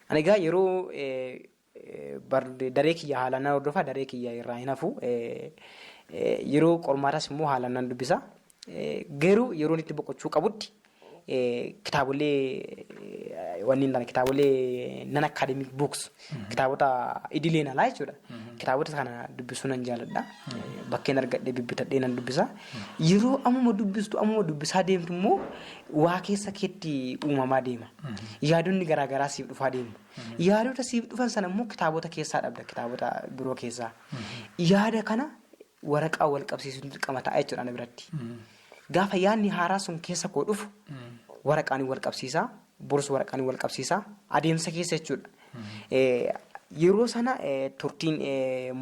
Ani egaa yeroo daree kiyya haalaan nan hordofa, daree kiyya irraa hin hafu, yeroo qormaatas immoo haalaan nan dubbisa. Garuu yeroon itti boqochuu qabutti kitaabolee wanni hin taane, kitaabolee non academic books, kitaabota idileen alaa jechuudha. Kitaabota kana dubbisuu nan jaaladha. Bakkeen argadhee bibbitadhee nan dubbisa. Yeroo ammuma dubbistu, ammuma dubbisaa deemtu immoo waa keessa keetti uumamaa deema. Yaadonni garaagaraa siif dhufaa deemu. Yaadota siif dhufan sana immoo kitaabota keessaa dhabda, kitaabota biroo keessaa. Yaada kana waraqaa wal qabsiisuun dirqama ta'a jechuudha ana biratti. Gaafa yaadni haaraa sun keessa koo dhufu waraqaan wal qabsiisaa, borus waraqaan wal qabsiisaa adeemsa keessa jechuudha. Yeroo sana turtiin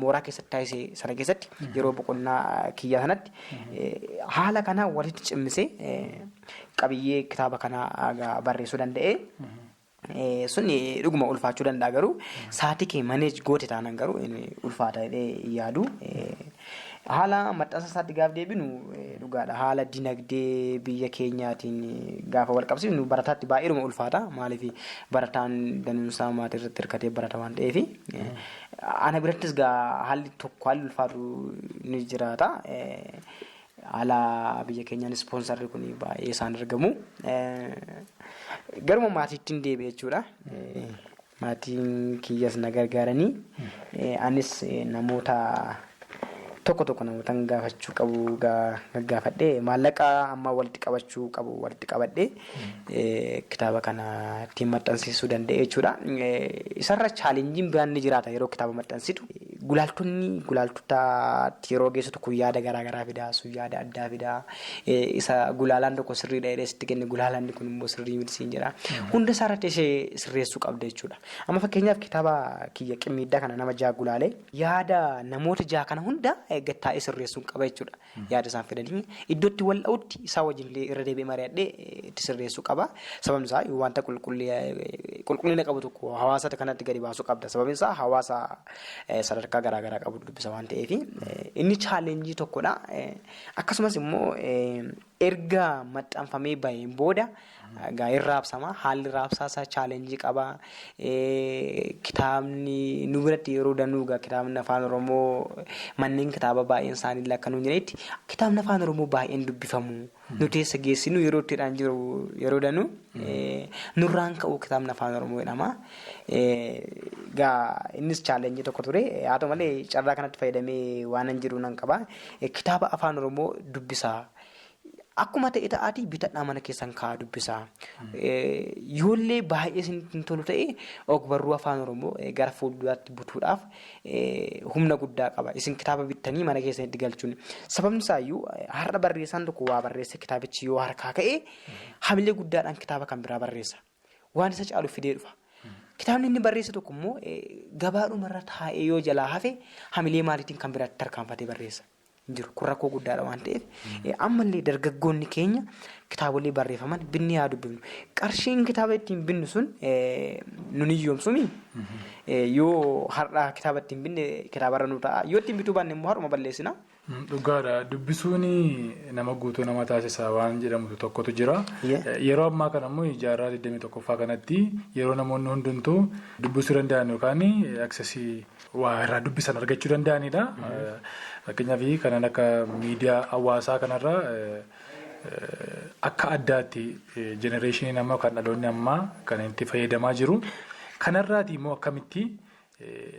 mooraa keessatti taasise sana keessatti, yeroo boqonnaa kiyyaa sanatti, haala kana walitti cimmisee qabiyyee kitaaba kanaa barreessuu danda'e. Sun dhuguma ulfaachuu danda'a, garuu sa'aatii kee manage goote taanaan garuu ulfaata jedhee yaadu. Haala maxxansa isaatti gaaf deebinu, dhugaadha. Haala dinagdee biyya keenyaatiin gaafa wal qabsiifnu barataatti baay'eedhuma ulfaata. Maaliif, barataan danuunsaa maatii irratti hirkatee barata waan ta'eef. Ana birattis gaa haalli tokko haalli ulfaatu ni jiraata. Haala biyya keenyaan ispoonsarri kun baay'ee isaan argamu. Garuma maatiittiin deebi'e jechuudha. Maatiin kiyyas na gargaaranii, anis namoota tokko tokko namootan gaafachuu qabu gaggaafadhee, maallaqa amma walitti qabachuu qabu walitti qabadhee kitaaba kana ittiin maxxansiisuu danda'e jechuudha. Isarra challengeiin biraan ni jiraata yeroo kitaaba maxxansitu. Gulaaltonni gulaaltotaatti yeroo geessitu kun yaada garaagaraa fidaa, sun yaada addaa fidaa. Isa gulaalaan tokko sirriidha jedhee sitti kenne, gulaalaan kun immoo sirrii miti siin jedha. Hunda isaa irratti ishee sirreessuu qabda jechuudha. Amma fakkeenyaaf kitaaba kiyya Qimmiiddaa kana nama 6 gulaalee, yaada namoota 6 kana hunda gattaa'ee sirreessuun qaba jechuudha. Yaada isaan fidanii iddootti wal dha'utti isaa wajjin illee irra deebi'ee mari'adhee itti sirreessuu qaba. Sababni isaa wanta qulqullina qabu tokko hawaasa kanatti gadi baasuu qabda. Sababni isaa hawaasa sadarkaa garaagaraa qabu dubbisa waan ta'eef inni challenge tokkodha. Akkasumas immoo erga maxxanfamee baheen booda gaa'een raabsama. Haalli raabsaa isaa challenge qaba. Kitaabni nu biratti yeroo danuu egaa kitaabni Afaan Oromoo manneen kitaaba baay'een isaanii illee akka nuun jedhanitti kitaabni Afaan Oromoo baay'een dubbifamu. Nuti eessa geessinu yeroo ittiidhaan jiru yeroo danuu nurraan ka'u kitaabni Afaan Oromoo jedhama. Egaa innis challenge tokko ture. Haa ta'u malee carraa kanatti fayyadamee waan an jedhu nan qaba. Kitaaba Afaan Oromoo dubbisaa. Akkuma ta'e ta'aatii bitadhaa, mana keessan kaa'aa dubbisaa. Yoollee baay'ee isinitti hin tolu ta'e, ogbarruu Afaan Oromoo gara fuulduraatti butuudhaaf humna guddaa qaba. Isin kitaaba bittanii mana keessanitti galchuun. Sababni isaayyuu har'a barreessaan tokko waa barreesse, kitaabichi yoo harkaa ka'e hamilee guddaadhaan kitaaba kan biraa barreessa. Waan isa caalu fidee dhufa. Kitaabni inni barreesse tokko immoo gabaadhumarra taa'ee yoo jalaa hafe hamilee maaliitiin kan biraatti tarkaanfatee barreessa? Hin jiru. Kun rakkoo guddaadha waan ta'eef ammallee dargaggoonni keenya kitaabolee barreeffaman binnee haa dubbifnu. Qarshiin kitaaba ittiin binnu sun nun hiyyoomsumi. Yoo har'a kitaaba ittiin binne kitaabarra nu ta'a. Yoo ittiin bituu baanne immoo har'uma balleessina. Dhugaadha. Dubbisuun nama guutuu nama taasisa waan jedhamutu tokkotu jira. Yeroo ammaa kana immoo jaarraa 21ffaa kanatti yeroo namoonni hundumtuu dubbisuu danda'an yookaan access waa irraa dubbisan argachuu danda'anidha. Fakkeenyaaf kanan akka miidiyaa hawaasaa kanarra akka addaatti generationiin amma kan dhaloonni ammaa kan itti fayyadamaa jiru. Kanarraati immoo akkamitti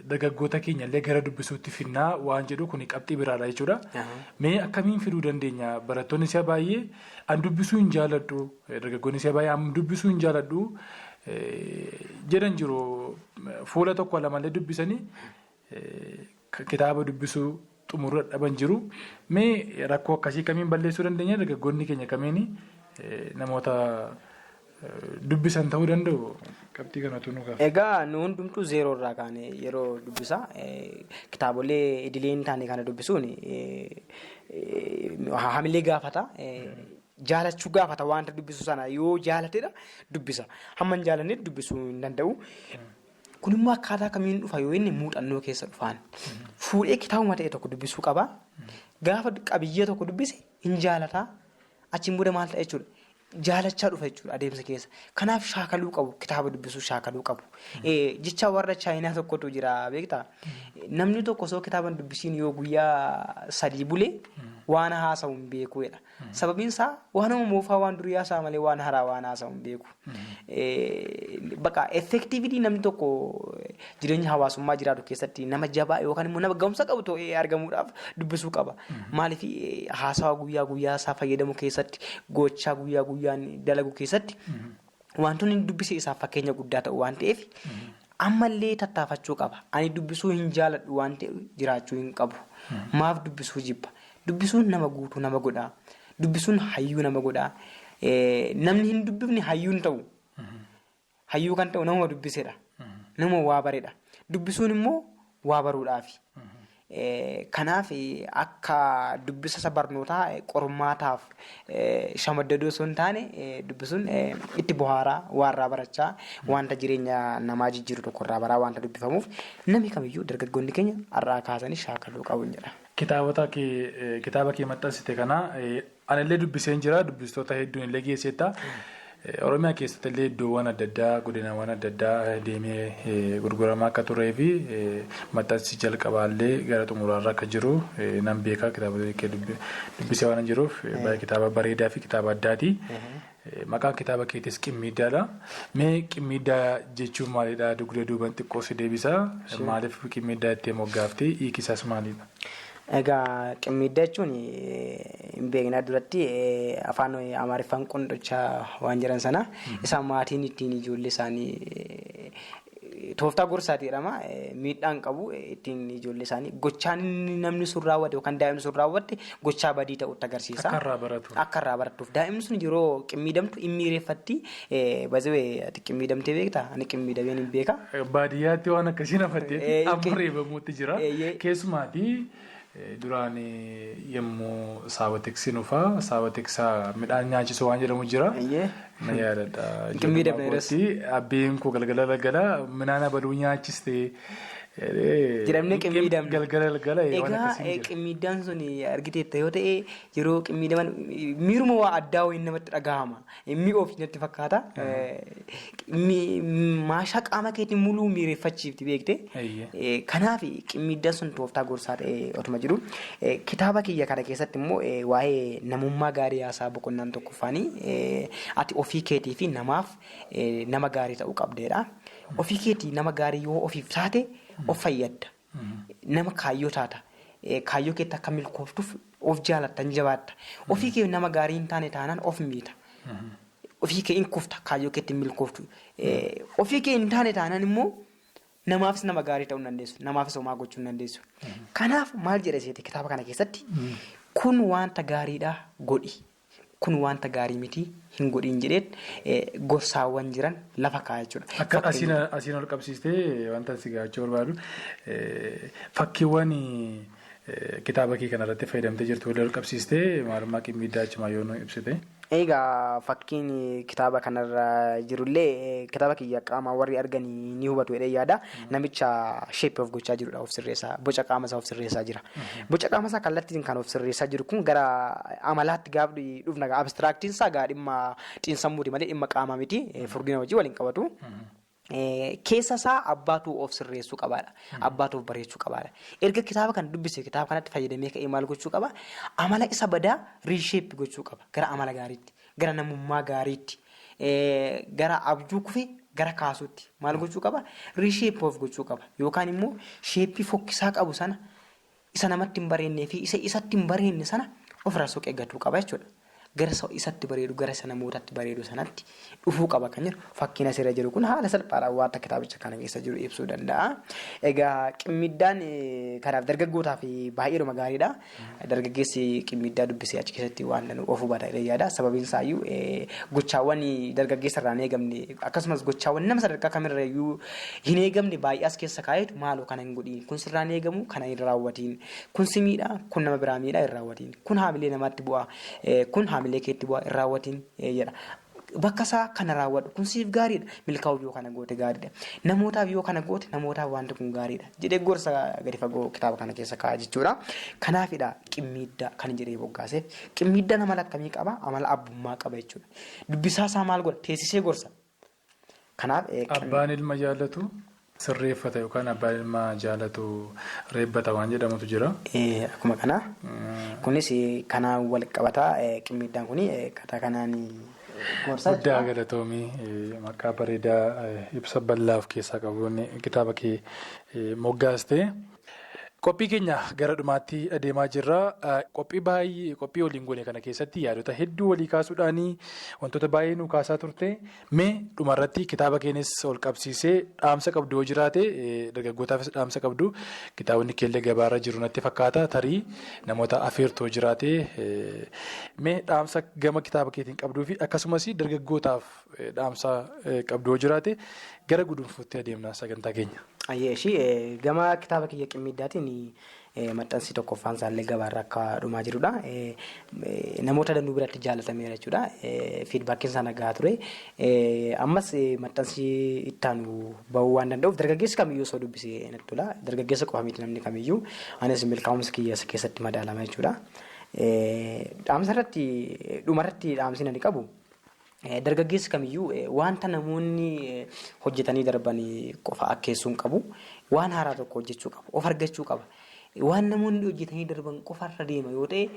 dargaggoota keenya illee gara dubbisuutti finnaa waan jedhu kun qabxii biraadha jechuudha. Mee akkamiin fiduu dandeenya? Barattoonni si'a baay'ee an dubbisuu hin jaaladhu, dargaggoonni si'a baay'ee an dubbisuu hin jaaladhu jedhan jiru. Fuula tokko lamallee dubbisanii kitaaba dubbisuu xumuruu dadhaban jiru. Mee rakkoo akkasii kamiin balleessuu dandeenya? Dargaggoonni keenya kamiin namoota dubbisan ta'uu danda'u? Qabxii kanatu nu gaafata. Egaa nu hundumtuu zeeroo irraa kaane yeroo dubbisa kitaabolee idilee hin taane kana dubbisuun hamilee gaafata. Jaalachuu gaafata wanta dubbisu sana yoo jaalatedha dubbisa. Hamma hin jaalanne dubbisuu hin danda'u. Kun immoo akkaataa kamiin dhufa yoo inni muuxannoo keessa dhufaan. Fuudhee kitaabuma ta'e tokko dubbisuu qaba. Gaafa qabiyyee tokko dubbise hin jaalataa. Achiin booda maal ta'a jechuudha. Jaalachaa dhufa jechuudha adeemsa keessa. Kanaaf shaakaluu qabu. Kitaaba dubbisuu shaakaluu qabu. Jecha warra Chaayinaa tokkotu jira beektaa? Namni tokko osoo kitaaba hin dubbisiin yoo guyyaa 3 bulee waan haasa'u hin beeku jedha. Sababiin isaa waanuma moofaa waan durii haasa'a malee waan haaraa waan haasa'u hin beeku. Bakka effectively namni tokko jireenya hawaasummaa jiraatu keessatti nama jabaa yookaan immoo nama ga'umsa qabu ta'ee argamuudhaaf dubbisuu qaba. Maaliif haasawaa guyyaa guyyaa isaa fayyadamu keessatti gochaa guyyaa guyyaan dalagu keessatti wantoonni inni dubbise isaaf fakkeenya guddaa ta'u waan ta'eef ammallee tattaafachuu qaba. Ani dubbisuu hin jaaladhu waan ta'eef jiraachuu hin qabu. Maaf dubbisuu jibba? Dubbisuun nama guutuu nama godha. Dubbisuun hayyuu nama godha. Namni hin dubbifne hayyuu hin ta'u. Hayyuu kan ta'u nama dubbisedha. Nama waa baredha. Dubbisuun immoo waa baruudhaafi. Kanaaf akka dubbisa isa barnootaa qormaataaf shamaddaduu osoo hin taane dubbisuun itti bohaaraa waa irraa barachaa wanta jireenya namaa jijjiiru tokko irraa baraa wanta dubbifamuuf namni kamiyyuu dargaggoonni keenya har'aa kaasanii shaakaluu qabu jedha. Kitaabota kee kitaaba kee maxxansite kana anillee dubbiseen jira dubbistoota hedduun illee geesseetta. Oromiyaa keessatti illee iddoowwan adda addaa godinawwan adda addaa deemee gurguramaa akka turee fi maxxansi jalqabaallee gara xumuraarra akka jiru nan beeka kitaabota kee dubbisee waan jiruuf baay'ee kitaaba bareedaa fi kitaaba addaati. Maqaan kitaaba keetis Qimmiiddaadha. Mee Qimmiiddaa jechuun maalidha? Dugda duuban xiqqoo si deebisa. Maaliif Qimmiiddaa itti moggaaftee? Hiiki isaas maalidha? Egaa Qimmiiddaa jechuun hin beeknaa duratti afaan Amaariffaan qondochaa waan jedhan sana isaan maatiin ittiin ijoollee isaanii tooftaa gorsaati jedhama. Miidhaan qabu ittiin ijoollee isaanii gochaan namni sun raawwate yookaan daa'imni sun raawwatte gochaa badii ta'utti agarsiisa. Akka irraa baratu. Akka irraa barattuuf. Daa'imni sun yeroo qimmiidamtu hin miireeffatti. Bazawee ati qimmiidamtee beektaa? Ani qimmiidameen hin beeka. Baadiyyaatti waan akkasii nafatteetti amma reebamuutti jira. Keessumaatii duraan yommuu saawa tiksinu faa saawa tiksaa midhaan nyaachisu waan jedhamu jira. Na yaadadha. Qimmiidamna yeroos. Abbeen koo galgala galgala midhaan abaluu nyaachiste. Jedhamnee qimmiidamna. Galgala galgala waan Egaa akkasii jira. Qimmiiddaan sun argiteetta yoo ta'e yeroo qimmiidaman miiruma waa addaa wayii namatti dhagahama. Mi'oofti natti fakkaata. Maashaa qaama keetiin muluu miireeffachiifti beekte. Kanaaf qimmiiddaan sun tooftaa gorsaa ta'ee otuma jiru. Kitaaba kiyya kana keessatti immoo waa'ee namummaa gaarii haasaa boqonnaan tokkoffaanii ati ofii keetii fi namaaf nama gaarii ta'uu qabdeedha. Ofii keetii nama gaarii yoo ofiif taate of fayyadda. Nama kaayyoo taata. Kaayyoo keetti akka milkooftuuf of jaalatta hin jabaatta. Ofii kee nama gaarii hin taane taanaan of miita. Ofii kee hin kufta kaayyoo keetti hin milkooftu. Ofii kee hin taane taanaan immoo namaafis nama gaarii ta'uu hin dandeessu. Namaafis homaa gochuu hin dandeessu. Kanaaf maal jedha seete kitaaba kana keessatti kun wanta gaariidha godhi. Kun wanta gaarii miti hin godhiin jedheet gorsaawwan jiran lafa kaa'a jechuudha. Akka asiin ol qabsiistee wanta si gaafachuu barbaadu fakkiiwwan kitaaba kee kanarratti fayyadamtee jirtu waliin ol qabsiistee maalummaa qimmiiddaa achumaa yoo nu ibsite. Egaa fakkiin kitaaba kanarra jirullee kitaaba kiyya qaamaan warri arganii ni hubatu jedhee yaada. Namicha shape of gochaa jirudha of sirreessaa. Boca qaama isaa of sirreessaa jira. Boca qaama isaa kallattiin kan of sirreessaa jiru kun gara amalaatti gaaf dhufna abstractiin isaa gaa dhimma xiinsammuuti malee dhimma qaamaa miti. Furdina wajjin waliin qabatu. Keessa isaa abbaatu of sirreessuu qabaadha. Abbaatu of bareechuu qabaadha. Erga kitaaba kana dubbise kitaaba kanatti fayyadamee ka'ee maal gochuu qaba? Amala isa badaa reshape gochuu qaba. Gara amala gaariitti, gara namummaa gaariitti, gara abjuu kufe gara kaasuutti maal gochuu qaba? Reshape of gochuu qaba. Yookaan immoo sheeppii fokkisaa qabu sana isa namatti hin bareennee fi isa isatti hin bareenne sana ofirraa soqee gatuu qaba jechuudha. Gara isa isatti bareedu gara isa namootatti bareedu sanatti dhufuu qaba kan jedhu fakkiin asirra jiru kun haala salphaadhaan wanta kitaabicha kana keessa jiru ibsuu danda'a. Egaa qimmiddaan kanaaf dargaggootaaf baay'eedhuma gaariidha. Dargaggeessi qimmiiddaa dubbisee achi keessatti waan danuu of hubata jedhee yaada. Sababiin isaayyuu gochaawwan dargaggeessa irraa hin eegamne akkasumas gochaawwan nama sadarkaa kamirra iyyuu hin eegamne baay'ee as keessa kaa'eetu maaloo kana hin godhiin kun sirraa hin eegamu kana hin raawwatiin kun si miidha kun nama biraa miidha hin raawwatiin kun haamilee namaatti bu'a kun haamilee Haamilee keetti bu'aa hin raawwatiin jedha. Bakka isaa kana raawwadhu kun siif gaariidha. Milkaa'uuf yoo kana goote gaariidha. Namootaaf yoo kana goote namootaaf wanti kun gaariidha jedhee gorsa gadi fagoo kitaaba kana keessa kaa'a jechuudha. Kanaafidha qimmiiddaa kan jedhee moggaaseef. Qimmiiddaan amala akkamii qaba? Amala abbummaa qaba jechuudha. Dubbisaa isaa maal godha? Teessisee gorsa. Kanaaf Abbaan ilma jaallatu sirreeffata yookaan abbaan ilma jaalatu reebbata waan jedhamutu jira. Akkuma kana. Kunis kanaan wal qabataa qimmiiddaan kun kataa kanaan gorsa. Guddaa galatoomii, maqaa bareedaa ibsa bal'aa of keessaa qabuun kitaaba kee moggaaste. Qophii keenya gara dhumaatti adeemaa jirra. Qophii baay'ee qophii waliin goone kana keessatti yaadota hedduu walii kaasuudhaan wantoota baay'ee nu kaasaa turte. Mee dhumarratti kitaaba keenyas ol qabsiisee dhaamsa qabdu yoo jiraate, dargaggootaafis dhaamsa qabdu, kitaabonni keellee gabaarra jiru natti fakkaata. Tarii namoota afeertu yoo jiraate, mee dhaamsa gama kitaaba keetiin qabduu fi akkasumas dargaggootaaf dhaamsa qabdu yoo jiraate gara gudunfuutti adeemna sagantaa keenya. Ayyee, ishii gama kitaaba kiyya qimmiiddaatiin maxxansi tokkoffaan isaallee gabaarra akka dhumaa jirudha. Namoota danuu biratti jaalatameera jechuudha. Feedbackiin isaa nagaa ture. Ammas maxxansi ittaanu bahuu waan danda'uuf dargaggeessi kamiyyuu osoo dubbisee natti tola. Dargaggeessa qofa miti, namni kamiyyuu, anis milkaa'umsa kiyya keessatti madaalama jechuudha. Dhaamsa irratti, dhumarratti dhaamsi ani qabu, dargaggeessi kamiyyuu wanta namoonni hojjetanii darban qofa akkeessuu hin qabu. Waan haaraa tokko hojjechuu qaba. Of argachuu qaba. Waan namoonni hojjetanii darban qofarra deema yoo ta'e,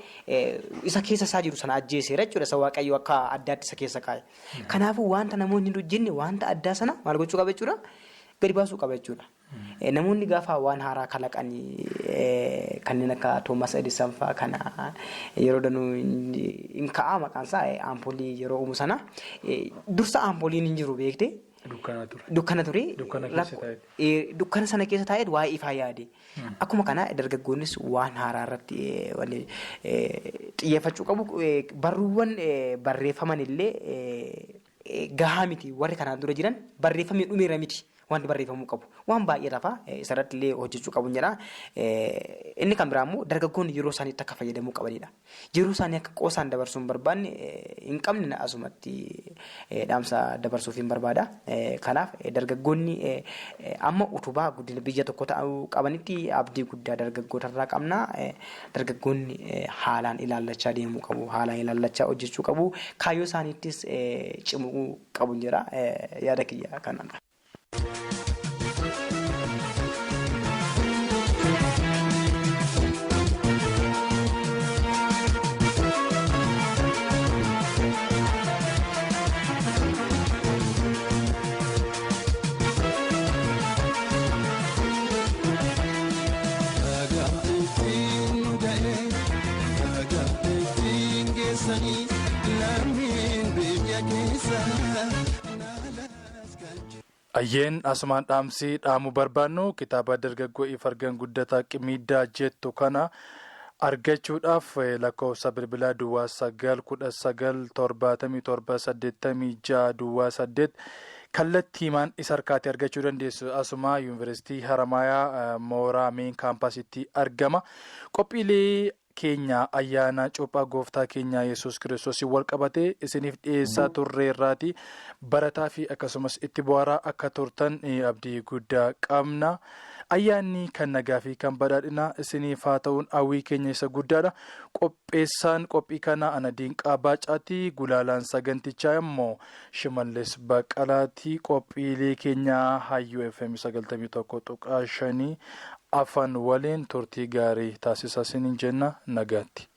isa keessa isaa jiru sana ajjeeseera jechuudha. Isa Waaqayyo akka addaatti isa keessa kaa'e. Kanaafuu wanta namoonni hin hojjenne, wanta addaa sana maal gochuu qaba jechuudha? Gadi baasuu qaba jechuudha. Namoonni gaafa waan haaraa kalaqanii, kanneen akka Toomas Edison fa'aa kana yeroo danuu hin ka'a maqaan isaa, ampoolii yeroo uumu sana dursa ampooliin hin jiru, beekte. Dukkana ture. Dukkana ture. Dukkana keessa taa'e. Dukkana sana keessa taa'ee waa'ee ifaa yaade. Akkuma kana dargaggoonnis waan haaraa irratti xiyyeeffachuu qabu. Barruuwwan barreeffaman illee gahaa miti, warri kanaan dura jiran barreeffamni dhumeera miti. Wanti barreeffamuu qabu waan baay'ee lafaa isarratti illee hojjechuu qabu jedha. Inni kan biraa immoo dargaggoonni yeroo isaaniitti akka fayyadamuu qabanidha. Yeroo isaanii akka qoosaan dabarsuu hin barbaanne hin qabne asumatti dhaamsa dabarsuuf hin barbaada. Kanaaf dargaggoonni amma utubaa guddina biyya tokko ta'uu qabanitti abdii guddaa dargaggoota irraa qabna. Dargaggoonni haalaan ilaallachaa deemuu qabu. Haalaan ilaallachaa hojjechuu qabu. Kaayyoo isaaniittis cimuu qabu jedha, yaada kiyya kanadha. Ayyeen, asumaan dhaamsii dhaamuu barbaannu, kitaaba dargaggoo Ifargan Guddataa Qimmiiddaa jettu kana argachuudhaaf lakkoofsa bilbilaa 0919778608 kallattiimaan isa harkaatti argachuu dandeessu. Asuma Yuunivarsiitii Haramaayaa mooraa main campusitti argama. Qophiilee keenya ayyaana cuuphaa gooftaa keenya Yesuus Kiristoos wal qabatee isiniif dhiyeessaa turreerraati barataa fi akkasumas itti bu'aaraa akka turtan abdii guddaa qabna. Ayyaanni kan nagaa fi kan badhaadhinaa isiniif haa ta'uun hawwii keenya isa guddaadha. Qopheessaan qophii kana ana Diinqaa Baacaati. Gulaalaan sagantichaa immoo Shimallis Baqqalaati. Qophiilee keenya Hayyuu FM 91.5 afaan waliin turtii gaarii taasisaa isiniin jenna, nagaatti.